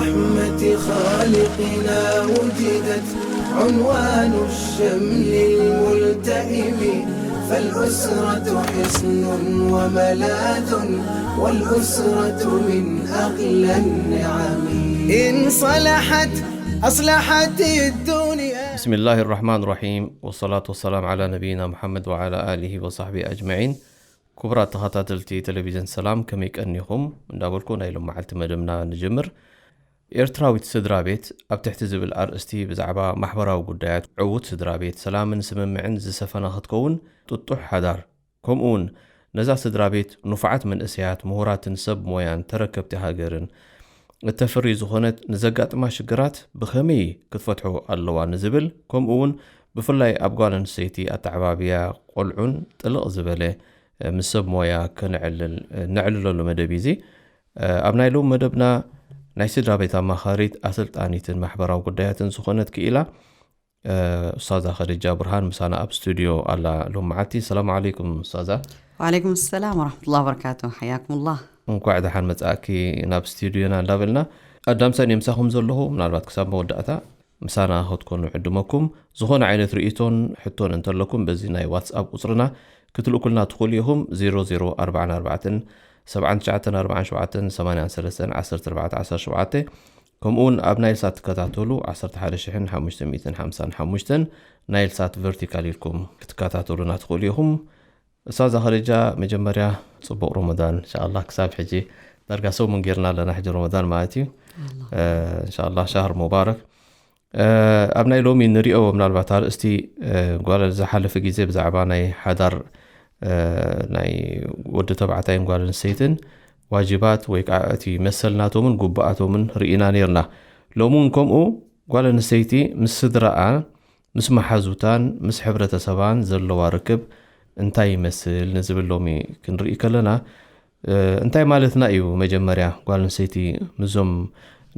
رحمة خالقنا وجدت عنوان الشمل الملتئم، فالأسرة حصن وملاذ، والأسرة من أغلى النعم. إن صلحت أصلحت الدنيا. بسم الله الرحمن الرحيم، والصلاة والسلام على نبينا محمد وعلى آله وصحبه أجمعين. ክቡራት ተኸታተልቲ ቴሌቪዥን ሰላም፣ ከመይ ቀኒኹም እንዳበልኩ ናይ ሎም መዓልቲ መደብና ንጅምር። ኤርትራዊት ስድራ ቤት ኣብ ትሕቲ ዝብል ኣርእስቲ ብዛዕባ ማሕበራዊ ጉዳያት ዕዉት ስድራ ቤት ሰላምን ስምምዕን ዝሰፈና ክትከውን ጥጡሕ ሓዳር፣ ከምኡ እውን ነዛ ስድራ ቤት ንፉዓት መንእሰያት ምሁራትን ሰብ ሞያን ተረከብቲ ሃገርን እተፍሪ ዝኾነት ንዘጋጥማ ሽግራት ብኸመይ ክትፈትሖ ኣለዋ ንዝብል፣ ከምኡ እውን ብፍላይ ኣብ ጓል ኣንስተይቲ ኣተዓባብያ ቆልዑን ጥልቕ ዝበለ ምስ ሰብ ሞያ ከነዕልል ነዕልለሉ መደብ እዩ እዚ። ኣብ ናይ ሎም መደብና ናይ ስድራ ቤት ኣማኻሪት ኣሰልጣኒትን ማሕበራዊ ጉዳያትን ዝኾነት ክኢላ ኡስታዛ ኸዲጃ ብርሃን ምሳና ኣብ ስቱዲዮ ኣላ ሎም መዓልቲ። ሰላም ዓለይኩም ኡስታዛ። وعليكم السلام ورحمة الله وبركاته، حياكم الله. እንኳዕ ደሓን መጻእኪ ናብ ስቱዲዮና እንዳበልና፣ ኣዳምሰን የምሳኹም ዘለኹ ምናልባት ክሳብ መወዳእታ ምሳና ክትኮኑ ዕድመኩም። ዝኾነ ዓይነት ርእይቶን ሕቶን እንተለኩም በዚ ናይ ዋትስኣፕ ቁጽርና ክትልእኩልና ትኽእሉ ኢኹም። ዜሮ ዜሮ ኣርባዕተ ኣርባዕተ ሰብዓ ትሽዓተ ኣርባዓ ሸውዓተ ሰማንያ ሰለስተ ዓሰርተ ኣርባዕተ ዓሰርተ ሸውዓተ፣ ከምኡ እውን ኣብ ናይል ሳት ትከታተሉ ዓሰርተ ሓደ ሺሕን ሓሙሽተ ሚእትን ሓምሳን ሓሙሽተን ናይል ሳት ቨርቲካል ኢልኩም ክትከታተሉና ትኽእሉ ኢኹም። ኡስታዛ ኸዲጃ፣ መጀመርያ ጽቡቕ ረመዳን። እንሻኣላ ክሳብ ሕጂ ዳርጋ ሰሙን ጌርና ኣለና፣ ሕጂ ረመዳን ማለት እዩ። እንሻኣላ ሻህር ሙባረክ። ኣብ ናይ ሎሚ ንሪኦ ምናልባት ኣርእስቲ፣ ጓል ዝሓለፈ ግዜ ብዛዕባ ናይ ሓዳር ናይ ወዲ ተባዕታይን ጓል ኣንስተይትን ዋጅባት ወይ ከዓ እቲ መሰል ናቶምን ግቡኣቶምን ርኢና ነይርና። ሎሚ እውን ከምኡ ጓል ኣንስተይቲ ምስ ስድራኣ፣ ምስ መሓዙታን ምስ ሕብረተሰባን ዘለዋ ርክብ እንታይ ይመስል ንዝብል ሎሚ ክንርኢ ከለና፣ እንታይ ማለትና እዩ? መጀመርያ ጓል ኣንስተይቲ ምስዞም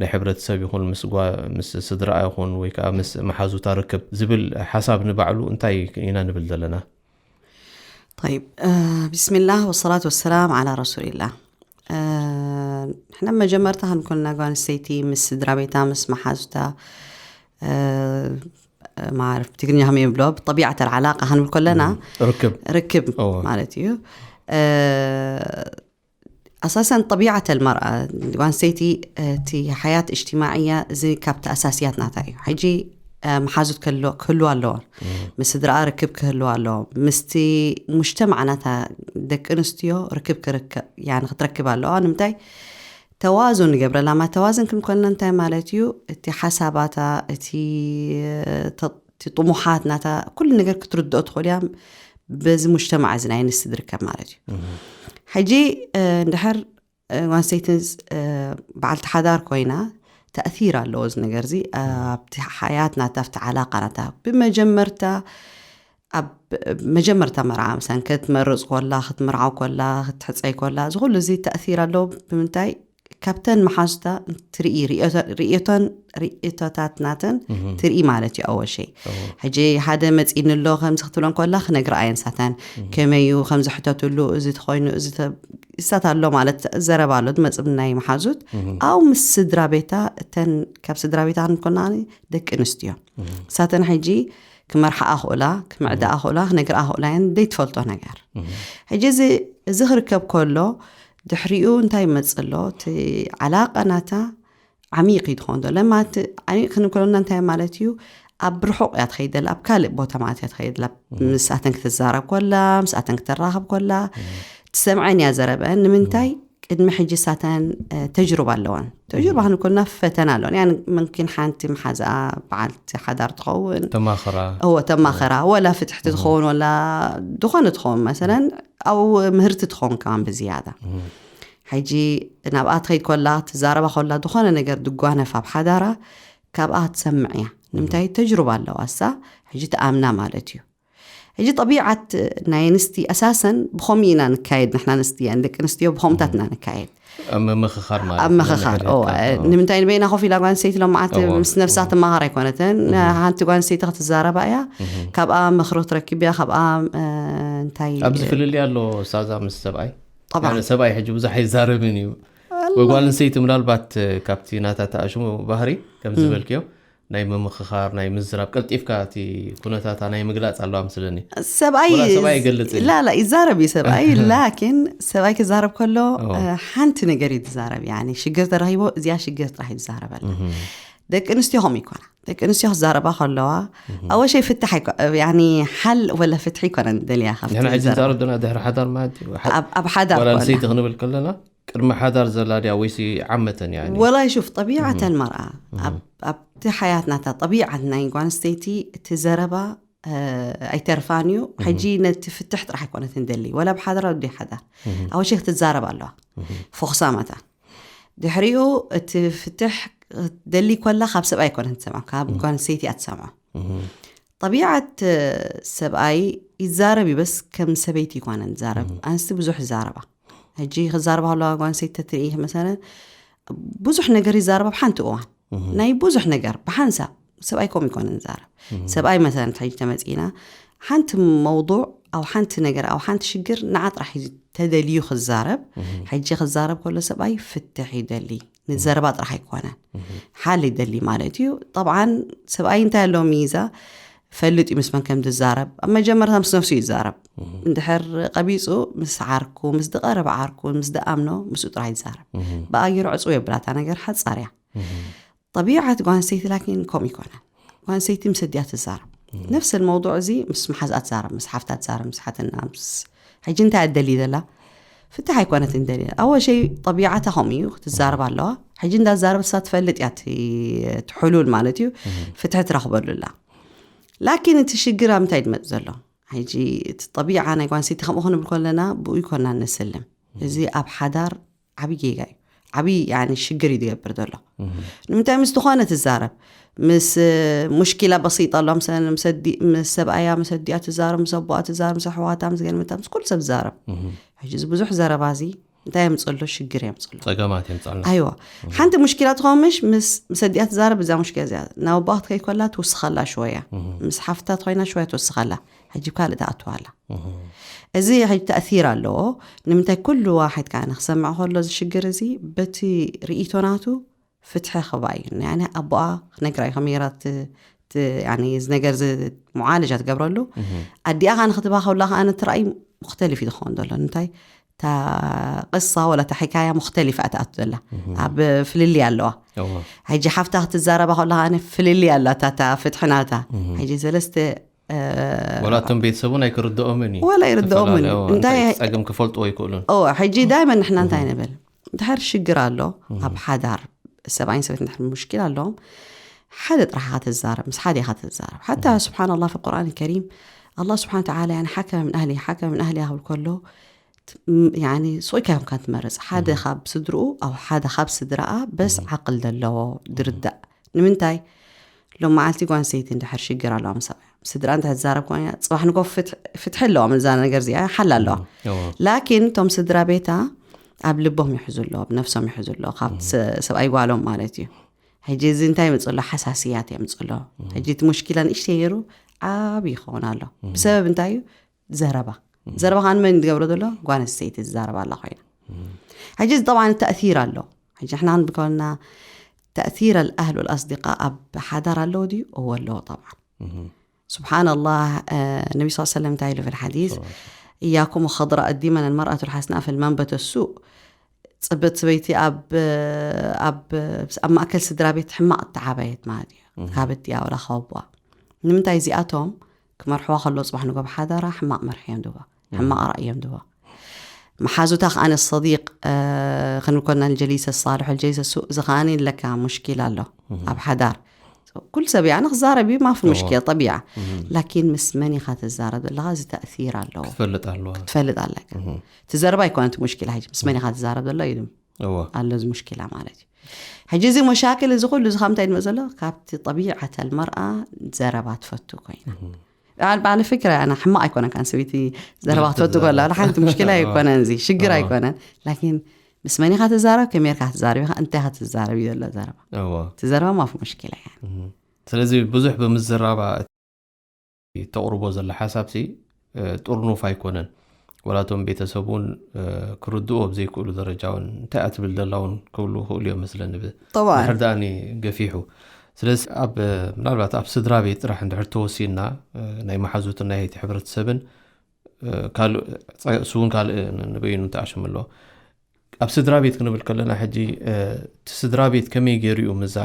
ናይ ሕብረተሰብ ይኹን ምስ ጓ- ምስ ስድራኣ ይኹን ወይ ከዓ ምስ መሓዙታ ርክብ ዝብል ሓሳብ ንባዕሉ እንታይ ኢና ንብል ዘለና? طيب، آه، بسم الله والصلاة والسلام على رسول الله. آه، ንሕና መጀመርታ ክንኮንና ጓል ኣንስተይቲ ምስ ስድራ ቤታ ምስ መሓዙታ፣ آه، ما أعرف ትግርኛ ከመይ ይብሎ፣ ብጠቢዓት ኣልዓላቃ ክንብል ከለና ርክብ ርክብ እወ። ማለት እዩ። آه، ኣሳሰን ጠቢዓት ኣልመርኣ ጓል ኣንስተይቲ እቲ ሓያት እጅትማዕያ እዚ ካብቲ ኣሳስያት ናታ እዩ። ሕጂ መሓዙት ክህልዋ ኣለዋ፣ ምስ ስድራኣ ርክብ ክህልዋ ኣለዋ፣ ምስቲ ሙጅተማዕ ናታ ደቂ ኣንስትዮ ርክብ ክትረክብ ኣለዋ። ንምንታይ? ተዋዙን ንገብረላ። ማ ተዋዝን ክንብል ከለና እንታይ ማለት እዩ? እቲ ሓሳባታ፣ እቲ ጥሙሓት ናታ ኩሉ ነገር ክትርድኦ ትኽእል እያ። በዚ ሙጅተማዕ እዚ ናይ ኣንስቲ ዝርከብ ማለት እዩ። ሕጂ እንድሕር ጓል ኣንስተይቲ በዓልቲ ሓዳር ኮይና፣ ተእሲር ኣለዎ እዚ ነገር እዚ ኣብቲ ሓያት ናታ፣ ኣብቲ ዓላቃ ናታ። ብመጀመርታ ኣብ መጀመርታ መርዓ ምሳን ክትመርፅ ኮላ፣ ክትምርዓው ኮላ፣ ክትሕፀይ ኮላ፣ እዚ ኩሉ እዚ ተእሲር ኣለዎ። ብምንታይ? ካብተን መሓዙታ ትርኢ፣ ርእዮተን ርእዮታት ናተን ትርኢ ማለት እዩ። ኣወሸይ ሕጂ ሓደ መፂኒ ኣሎ ከምዚ ክትብለን ኮላ ክነግርኣ እየን ሳተን ከመይ እዩ ከምዚ ሕተትሉ፣ እዚ ተኮይኑ እዚ እሳት ኣሎ ማለት ዘረባ ኣሎ ዝመፅእ ናይ መሓዙት። ኣብ ምስ ስድራ ቤታ እተን ካብ ስድራ ቤታ ክንኮና ደቂ ኣንስትዮ ሳተን ሕጂ ክመርሓኣ ክእላ፣ ክምዕዳኣ ክእላ፣ ክነግርኣ ክእላ እየን ዘይትፈልጦ ነገር። ሕጂ እዚ እዚ ክርከብ ከሎ ድሕሪኡ እንታይ ይመፅእ ኣሎ? እቲ ዓላቃ ናታ ዓሚቕ እዩ ትኸውን ዘሎ። ማለት ዓሚቕ ክንብል ከለና እንታይ ማለት እዩ? ኣብ ርሑቕ እያ ትኸይድ ዘላ፣ ኣብ ካልእ ቦታ ማለት እያ ትኸይድ ዘላ። ምስኣተን ክትዛረብ ኮላ፣ ምስኣተን ክትራኸብ ኮላ ትሰምዐን እያ ዘረበአን። ንምንታይ? ቅድሚ ሕጂ ሳተን ተጅሩባ ኣለወን። ተጅሩባ ክንብል ከለና ፈተና ኣለወን። ያን መምኪን ሓንቲ መሓዛኣ በዓልቲ ሓዳር ትኸውን ተማኽራ እወ ተማኸራ ወላ ፍትሕቲ ትኸውን ወላ ዝኾነ ትኸውን መሰለን ኣብ ምህርቲ ትኸውን ከማን ብዝያዳ። ሕጂ ናብኣ ትኸይድ ኮላ ትዛረባ ኮላ ዝኾነ ነገር ድጓነፍ ኣብ ሓዳራ ካብኣ ትሰምዕ እያ። ንምንታይ? ተጅሩባ ኣለዋ እሳ። ሕጂ ትኣምና ማለት እዩ። ሕጂ ጠቢዓት ናይ ኣንስቲ ኣሳሰን ብኸምኡ ኢና ንካየድ። ንሕና ኣንስትዮ ደቂ ኣንስትዮ ብኸምኡታት ኢና ንካየድ። ኣብ ምምኽኻር ማለት ኣብ ምኽኻር ነንሕድሕድካ። ንምንታይ ንበይና ኮፍ ኢላ ጓል ኣንስተይቲ ሎማዓት እዎ። ምስ ነብሳ ትመሃር ኣይኮነትን። ሓንቲ ጓል ኣንስተይቲ ክትዛረባ እያ። ካብኣ ምኽሪ ክትረክብ እያ። ካብኣ እ፣ እንታይ ኣብዚ ፍልልይ ኣሎ ሳዛ ምስ ሰብኣይ ጠብዓ። ያኒ ሰብኣይ ሕጂ ብዙሕ ኣይዛረብን እዩ። ዋላ ወጓል ኣንስተይቲ ምናልባት ካብቲ ናታ ተኣሽሙ ባህሪ ከም ዝበልክዮ ናይ ምምኽኻር ናይ ምዝራብ ቀልጢፍካ እቲ ኩነታታ ናይ ምግላጽ ኣለዋ ምስለኒ። ሰብኣይ ወላ ሰብኣይ ይገልጽ እዩ። ላላ ይዛረብ እዩ ሰብኣይ ላኪን ሰብኣይ ክዛረብ ከሎ ሓንቲ ነገር እዩ ትዛረብ። ሽግር ተረኪቦ እዚኣ ሽግር ጥራሕ እዩ ትዛረበላ። ደቂ ኣንስትዮ ከም ይኮና ደቂ ኣንስትዮ ክዛረባ ከለዋ ኣወሸይ ፍትሕ ሓል ወላ ፍትሒ ይኮነን ደልያ ካብቲ ንሕና ሕጂ ዝዛረባ። ንዛረብ ዘለና ድሕሪ ሓዳር ማለት እዩ። ሓ- ኣብ- ኣብ ሓዳር ጓል ኣንስተይቲ ኮነ። ክንብል ከለና ቅድሚ ሓዳር ዘላ ድያ ወይሲ ዓመተን እያ? ወላ ይሹፍ ጠቢዓተን መርኣ ኣብ- ኣብቲ ሓያት ናታ ጠቢዓት ናይ ጓል ኣንስተይቲ እቲ ዘረባ እ፣ ኣይተርፋን እዩ። ሕጂ ነቲ ፍትሕ ጥራሕ ኣይኮነትን ደሊ ወላ ብሓዳር ኣብ ሓዳር ኣወሸይ ክትዛረብ ኣለዋ። ፎክሳ መታ ድሕሪኡ እቲ ፍትሕ ደሊ ኮላ ካብ ሰብኣይ ኣይኮነን ትሰምዖ ካብ ጓል ኣንስተይቲ እያ ትሰምዖ። ጠቢዓት ሰብኣይ ይዛረብ እዩ በስ ከም ሰበይቲ ይኮነን ዛረብ ኣንስቲ ብዙሕ ይዛረባ። ሕጂ ክዛረባ ከለዋ ጓል ኣንስተይቲ ተትርኢ መሰለን ብዙሕ ነገር ይዛረባ ብሓንቲ እዋን ናይ ብዙሕ ነገር ብሓንሳብ ሰብኣይ ከምኡ ይኮነን ዛረብ። ሰብኣይ መሰለን ሕጂ ተመፂና ሓንቲ መውضوع ኣብ ሓንቲ ነገር ኣብ ሓንቲ ሽግር ንዓ ጥራሕ እዩ ተደልዩ ክዛረብ። ሕጂ ክዛረብ ከሎ ሰብኣይ ፍትሕ ይደሊ ንዘረባ ጥራሕ ኣይኮነን ሓል ይደሊ ማለት እዩ። ጠብዓን ሰብኣይ እንታይ ኣለዎ ሚዛ ፈልጥ እዩ ምስ መን ከም ዝዛረብ ኣብ መጀመርታ ምስ ነፍሱ ይዛረብ። እንድሕር ቀቢፁ ምስ ዓርኩ ምስ ዝቀረበ ዓርኩ ምስ ዝኣምኖ ምስኡ ጥራሕ ይዛረብ። ብኣየሩ ዕፁ የብላታ ነገር ሓፃር እያ። ጠቢዓት ጓንሰይቲ ላኪን ከምኡ ይኮነን። ጓንሰይቲ ምስ ኣዲኣ ትዛረብ ነፍስ الموضوع እዚ ምስ መሓዝኣ ትዛረብ ምስ ሓፍታ ትዛረብ ምስ ሓትና ምስ ሕጂ እንታይ ኣደሊ ዘላ ፍትሕ ኣይኮነትን ደሊ ኣወ ሸይ ጠቢዓታ ከምኡ እዩ ክትዛረብ ኣለዋ። ሕጂ እንዳዛረብ እሳ ትፈልጥ እያ እቲ እቲ ሕሉል ማለት እዩ። ፍትሒ ትረኽበሉ ኣላ። ላኪን እቲ ሽግር ኣብ ምንታይ ድመፅ ዘሎ? ሕጂ እቲ ጠቢዓ ናይ ጓንሰይቲ ከምኡ ክንብል ከለና ብኡ ይኮና ንስልም። እዚ ኣብ ሓዳር ዓብዪ ጌጋ እዩ። ዓብዪ ያኒ ሽግር እዩ ዝገብር ዘሎ። ንምንታይ ምስ ዝኾነ ትዛረብ ምስ ሙሽኪላ በሲጣ ኣሎ ምስ ሰብኣያ ምስ ኣዲኣ ትዛረብ ምስ ኣቦኣ ትዛረብ ምስ ኣሕዋታ ምስ ገልምታ ምስ ኩሉ ሰብ ትዛረብ። ሕጂ እዚ ብዙሕ ዘረባ እዚ እንታይ የምፅሎ ሽግር የምፅሎ። ጸገማት የምፅኣልና። ኣይዋ ሓንቲ ሙሽኪላ ትኸውን ምሽ ምስ ኣዲኣ ትዛረብ እዛ ሙሽኪላ እዚኣ ናብ ኣቦኣ ክትከይድ ከላ ትውስኸላ ሽወያ ምስ ሓፍታ ትኮይና ሽወያ ትውስኸላ። ሕጂ ካልእ ትኣትዋ ኣላ። እዚ ሕጂ ተእሲር ኣለዎ። ንምንታይ ኩሉ ዋሕድ ከዓ ንክሰምዕ ከሎ እዚ ሽግር እዚ በቲ ርእይቶ ናቱ ፍትሒ ክባ እዩ። ያኒ ኣቦኣ ክነግራ እዩ ከመይ ጌራ ት- ት- ያኒ እዚ ነገር እዚ ሙዓለጃ ትገብረሉ። ኣዲኣ ከዓ ንክትባ ከብላ ከዓ ንትራእይ ሙክተሊፍ እዩ ዝኸውን ዘሎ። እንታይ እታ ቅሳ ወላ እታ ሕካያ ሙክተሊፍ እያ ትኣቱ ዘላ ኣብ ፍልልይ ኣለዋ። እዎ። ሕጂ ሓፍታ ክትዛረባ ከብላ ከዓ ፍልልይ ኣላ እታ እታ ፍትሒ ናታ። ሕጂ ሰለስተ እ፣ ወላ እቶም ቤተሰቡን ኣይክርድኦምን እዩ። ወላ ኣይርድኦምን። ዝተፈላለዩ እንታይ- እንታይ ጸገም ክፈልጥዎ ይክእሉን። ኦ ሕጂ ዳይመን ንሕና እንታይ ንብል ድሕር ሽግር ኣሎ ኣብ ሓዳር ሰብኣይን ሰበትን ድሕር ሙሽኪል ኣለዎም ሓደ ጥራሕ ኢኻ ትዛረብ ምስ ሓደ ኢኻ ትዛረብ ሓታ ስብሓን ላ ፊ ቁርኣን ከሪም ኣላ ስብሓን ተዓላ ያን ሓከመ ምን ኣህሊ ሓከመ ምን ኣህሊ ክብል ከሎ ም- ያኒ ሱቕ ኢካ ኢኹም ካን ትመርፅ ሓደ ካብ ስድርኡ ኣብ ሓደ ካብ ስድራኣ በስ ዓቅል ዘለዎ ድርዳእ ንምንታይ ሎም መዓልቲ ጓንሰይቲ እንድሕር ሽግር ኣለዋ ምስ ሰብኣያ ምስ ስድራ እንድሕር ትዛረብ ኮይና ፅባሕ ንጎ ፍትሒ ኣለዋ ምዛ ነገር እዚኣ ሓል ኣለዋ እዎ። ላኪን እቶም ስድራ ቤታ ኣብ ልቦም ይሕዙ ኣለዎ ብነፍሶም ይሕዙ ኣለዎ ካብ ሰ- ሰብኣይ ጓሎም ማለት እዩ ሕጂ እዚ እንታይ ይምፅሎ ሓሳስያት የምፅሎ ሕጂ እቲ ሙሽኪላ ንእሽተይ ነይሩ ዓብ ይኸውን ኣሎ ብሰበብ እንታይ እዩ ዘረባ ዘረባ ከዓ ንመን ትገብሮ ዘሎ ጓል ኣንስተይቲ ትዛረብ ኣላ ኮይና ሕጂ እዚ ጠብዓ ተእሲር ኣሎ ሕጂ ሕና ክንብከልና ተእሲር ኣልኣህል ወልኣስዲቃ ኣብ ሓዳር ኣለዎ ድዩ እዎ ኣለዎ ጠብዓ ስብሓን ኣላህ ነቢ ስ ሰለም እንታይ ኢሉ ፊ ሓዲስ እያኩም ከድራ ኣዲመን ኣልመርኣቱ ልሓስና ፊ ልመንበት ሱእ ፅብት ሰበይቲ ኣብ ኣብ ኣብ ማእከል ስድራ ቤት ሕማቕ እተዓበየት ማለት እዩ ካብ እቲኣ ወላ ካብ ኣቦኣ ንምንታይ እዚኣቶም ክመርሕዋ ከሎ ፅባሕ ንጎ ብሓዳራ ሕማቕ መርሒ እዮም ድዋ ሕማቕ ራእይ እዮም ድዋ መሓዙታ ከዓነ ሰዲቅ ክንኮና ልጀሊሰ ሳልሑ ልጀሊሰ ሱእ እዚ ከዓነ ለካ ሙሽኪል ኣሎ ኣብ ሓዳር ኩሉ ሰብ ያነ ክዛረብ እዩ ማፊ ሙሽኪል ጠቢዓ ላኪን ምስ መን ኢኻ ትዛረብ ዘለኻ እዚ ተእሲር ኣለዎ ክትፈልጥ ኣለዋ። ትፈልጥ ኣለካ እቲ ዘረባ ኣይኮነ እቲ ሙሽኪል ሕጂ ምስ መን ኢኻ ትዛረብ ዘሎ እዩ እዎ። ኣሎ እዚ ሙሽኪላ ማለት እዩ ሕጂ እዚ መሻክል እዚ ኩሉ እዚ ካብ ምንታይ ድመፅ ዘሎ ካብቲ ጠቢዓት ኣልመርኣ ዘረባ ትፈቱ ኮይና على فكرة أنا ሕማቕ ኣይኮነን ካን ሰበይቲ ዘረባ ክትፈቱ ከላ ሓንቲ ሙሽኪላ ኣይኮነን እዚ ሽግር ኣይኮነን ላኪን ምስ መን ኢኻ ትዛረብ ከመይ ርካ ትዛረብ ኢኻ እንታይ ኢኻ ትዛረብ እዩ ዘሎ ዘረባ እዎ። እቲ ዘረባ ማፊ ሙሽኪላ እያ ስለዚ ብዙሕ ብምዝራባ ተቕርቦ ዘላ ሓሳብሲ ጥርኑፍ ኣይኮነን። ወላቶም ቤተሰብ እውን ክርድኡ ኣብ ዘይክእሉ ደረጃ እውን እንታይ ኣትብል ደላ እውን ክብሉ ክእሉ እዮም መስለኒ። طبعا ድሕር ደኣኒ ገፊሑ። ስለዚ ኣብ ምናልባት ኣብ ስድራ ቤት ጥራሕ እንድሕር ተወሲና ናይ መሓዙትን ናይ እቲ ሕብረተሰብን ካልእ እሱ እውን ካልእ ንበይኑ እንተኣሽም ኣለዎ። ኣብ ስድራ ቤት ክንብል ከለና ሕጂ እቲ ስድራ ቤት ከመይ ገይሩ እዩ ምዛ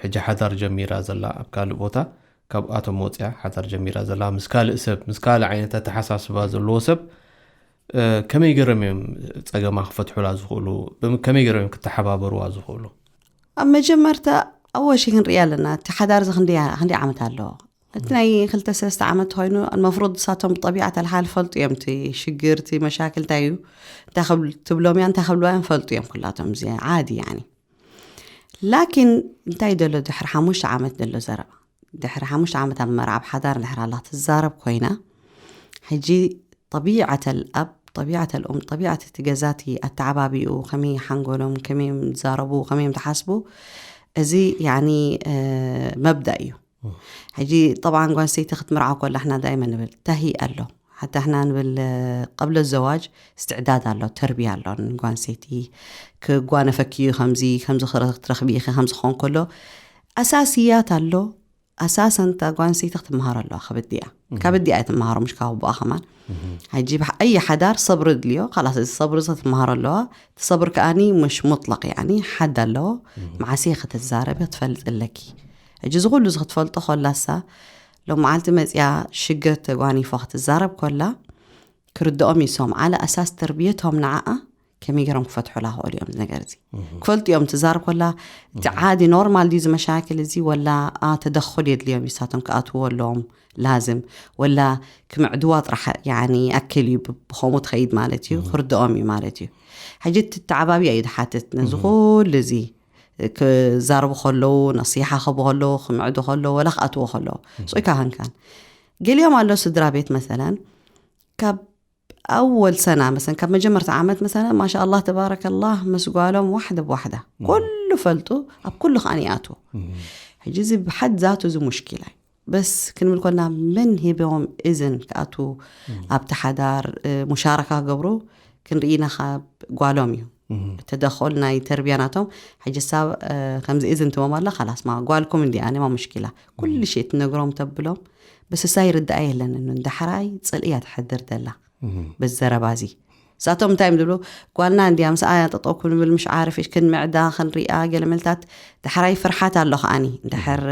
ሕጂ ሓዳር ጀሚራ ዘላ ኣብ ካልእ ቦታ ካብኣቶም ወፅያ ሓዳር ጀሚራ ዘላ ምስ ካልእ ሰብ ምስ ካልእ ዓይነት ኣተሓሳስባ ዘለዎ ሰብ ከመይ ገይሮም እዮም ፀገማ ክፈትሑላ ዝኽእሉ? ከመይ ገይሮም እዮም ክተሓባበሩዋ ዝኽእሉ? ኣብ መጀመርታ ኣወሽ ክንርኢ ኣለና። እቲ ሓዳር እዚ ክንደይ ዓመት ኣለዎ? እቲ ናይ ክልተ ሰለስተ ዓመት ኮይኑ መፍሩድ ሳቶም ብጠቢዓት ኣልሓል ፈልጡ እዮም። እቲ ሽግር እቲ መሻክል እንታይ እዩ እንታይ ትብሎም እያ እንታይ ከብልዋ እዮም ፈልጡ እዮም። ኩላቶም እዚ ዓዲ ያኒ ላኪን እንታይ ደሎ ድሕሪ ሓሙሽተ ዓመት ደሎ ዘረባ ድሕሪ ሓሙሽተ ዓመት ኣብ መርዓ ኣብ ሓዳር ድሕር ኣላ ክትዛረብ ኮይና ሕጂ ጠቢዓተ ልኣብ ጠቢዓተ ልኡም ጠቢዓት እቲ ገዛቲ ኣተዓባቢኡ ከመይ ሓንጎሎም ከመይ ዝዛረቡ ከመይ ትሓስቡ እዚ ያኒ መብዳ እዩ። ሕጂ ጠብዓን ጓንስተይቲ ክትምርዓ ኮላ ሕና ዳይመ ንብል ተሂ ኣሎ ሓታ ሕና ንብል ቀብለ ዘዋጅ እስትዕዳድ ኣሎ ተርቢያ ኣሎ ንጓንስተይቲ ክጓነፈኪ እዩ ከምዚ ከምዚ ክትረኽቢ ኢኺ ከምዚ ክኾን ከሎ ኣሳስያት ኣሎ ኣሳሰን እታ ጓንስተይቲ ክትመሃሮ ኣለዋ ካብ ኣዲኣ ካብ ኣዲኣ እያ ትመሃሮ ምሽ ካብ ኣቦኣ ከማን ሕጂ ኣየ ሓዳር ሰብሪ ድልዮ ካላስ እዚ ሰብሪ እዚ ክትመሃሮ ኣለዋ እቲ ሰብሪ ከኣኒ ምሽ ሙጥለቅ ያኒ ሓድ ኣለዎ መዓስ እየ ክትዛረቢ ክትፈልጥ ኣለኪ ሕጂ እዚ ኩሉ እዚ ክትፈልጦ ኮላሳ ሎም መዓልቲ መፅያ ሽግር ተጓኒፎ ክትዛረብ ኮላ ክርድኦም ይሶም ዓለ ኣሳስ ተርብየቶም ንዓኣ ከመይ ገይሮም ክፈትሑላ ክእሉ እዮም ነገር እዚ ክፈልጡ እዮም ትዛርብ ኮላ እቲ ዓዲ ኖርማል ድዩ ዝመሻክል እዚ ወላ ተደኽል የድልዮም ይሳቶም ክኣትዎ ኣለዎም ላዝም ወላ ክምዕድዋ ጥራሕ ያኒ ኣክል እዩ ብኸምኡ ትኸይድ ማለት እዩ ክርድኦም እዩ ማለት እዩ ሕጂ እቲ ተዓባቢያ እዩ ዝሓትት ነዚ ኩሉ እዚ ክዛርቡ ከለዉ ነሲሓ ክቡ ከለዉ ክምዕዱ ከለዉ ወላ ክኣትዎ ከለዉ ሶይ ካህንካን ገሊኦም ኣሎ ስድራ ቤት መሰለን ካብ ኣወል ሰና መሰለን ካብ መጀመርታ ዓመት መሰለን ማሻ ኣላህ ተባረከላህ ምስ ጓሎም ዋሕደ ብዋሕዳ ኩሉ ፈልጡ ኣብ ኩሉ ከኣ ይኣትዉ ሕጂ እዚ ብሓድ ዛቱ እዚ ሙሽኪላ እዩ በስ ክንብል ኮልና መን ሂቦም እዝን ክኣትዉ ኣብቲ ሓዳር ሙሻረካ ክገብሩ ክንርኢ ኢና ካብ ጓሎም እዩ ተደኾል ናይ ተርቢያ ናቶም ሕጂ ሳብ ከምዚ እዝን ትቦም ኣላ ካላስ ማ ጓልኩም እንዲ ኣነ ማ ሙሽኪላ ኩሉ ሽእ ትነግሮም ተብሎም በስሳ ይርድኣ የለን እኑ እንዳሕራይ ፅልእያ ትሕድር ደላ በዚ ዘረባ እዚ እሳቶም እንታይ እዮም ዝብሉ ጓልና እንዲያ ምስኣ ጠጠው ክንብል ምሽ ዓርፍ ክንምዕዳ ክንሪኣ ገለ መልታት ዳሕራይ ፍርሓት ኣሎ ከኣኒ እንድሕር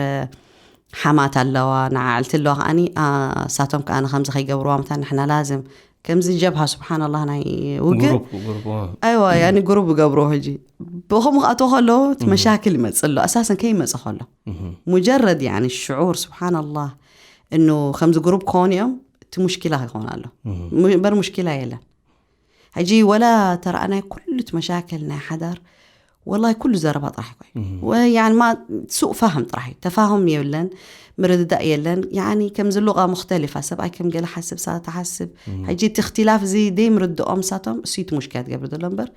ሓማት ኣለዋ ንዓዕልቲ ኣለዋ ከኣኒ እሳቶም ከኣ ከምዚ ከይገብርዋ ምታ ንሕና ላዝም ከምዚ ጀብሃ ስብሓንላህ ናይ ውግእ ግሩፕ ግሩፕ ኣይዋ ያኒ ግሩፕ ገብሮ ሕጂ ብኸምኡ ክኣትዎ ከለዎ እቲ መሻክል ይመፅእ ኣሎ ኣሳሰን ከይመፀ ከሎ ሙጀረድ ያኒ ሽዑር ስብሓንላህ እኑ ከምዚ ግሩፕ ክኾኑ እዮም እቲ ሙሽኪላ ክኾን ኣሎ እምበር ሙሽኪላ የለን ሕጂ ወላ ተረኣናይ ኩሉ እቲ መሻክል ናይ ሓዳር ወላሂ ኩሉ ዘረባ ጥራሕ ይኮይ ወይ ያኒ ማ ሱእ ፋህም ጥራሕ እዩ ተፋህም የለን ምርድዳእ የለን ያኒ ከም ዝሉቃ ሙክተሊፋ ሰብኣይ ከም ገለ ሓስብ ሳ ተሓስብ ሕጂ እቲ እክትላፍ እዚ ደይ ምርድኦም ሳቶም እሱ እቲ ሙሽኪላ ትገብር ዘሎ እምበር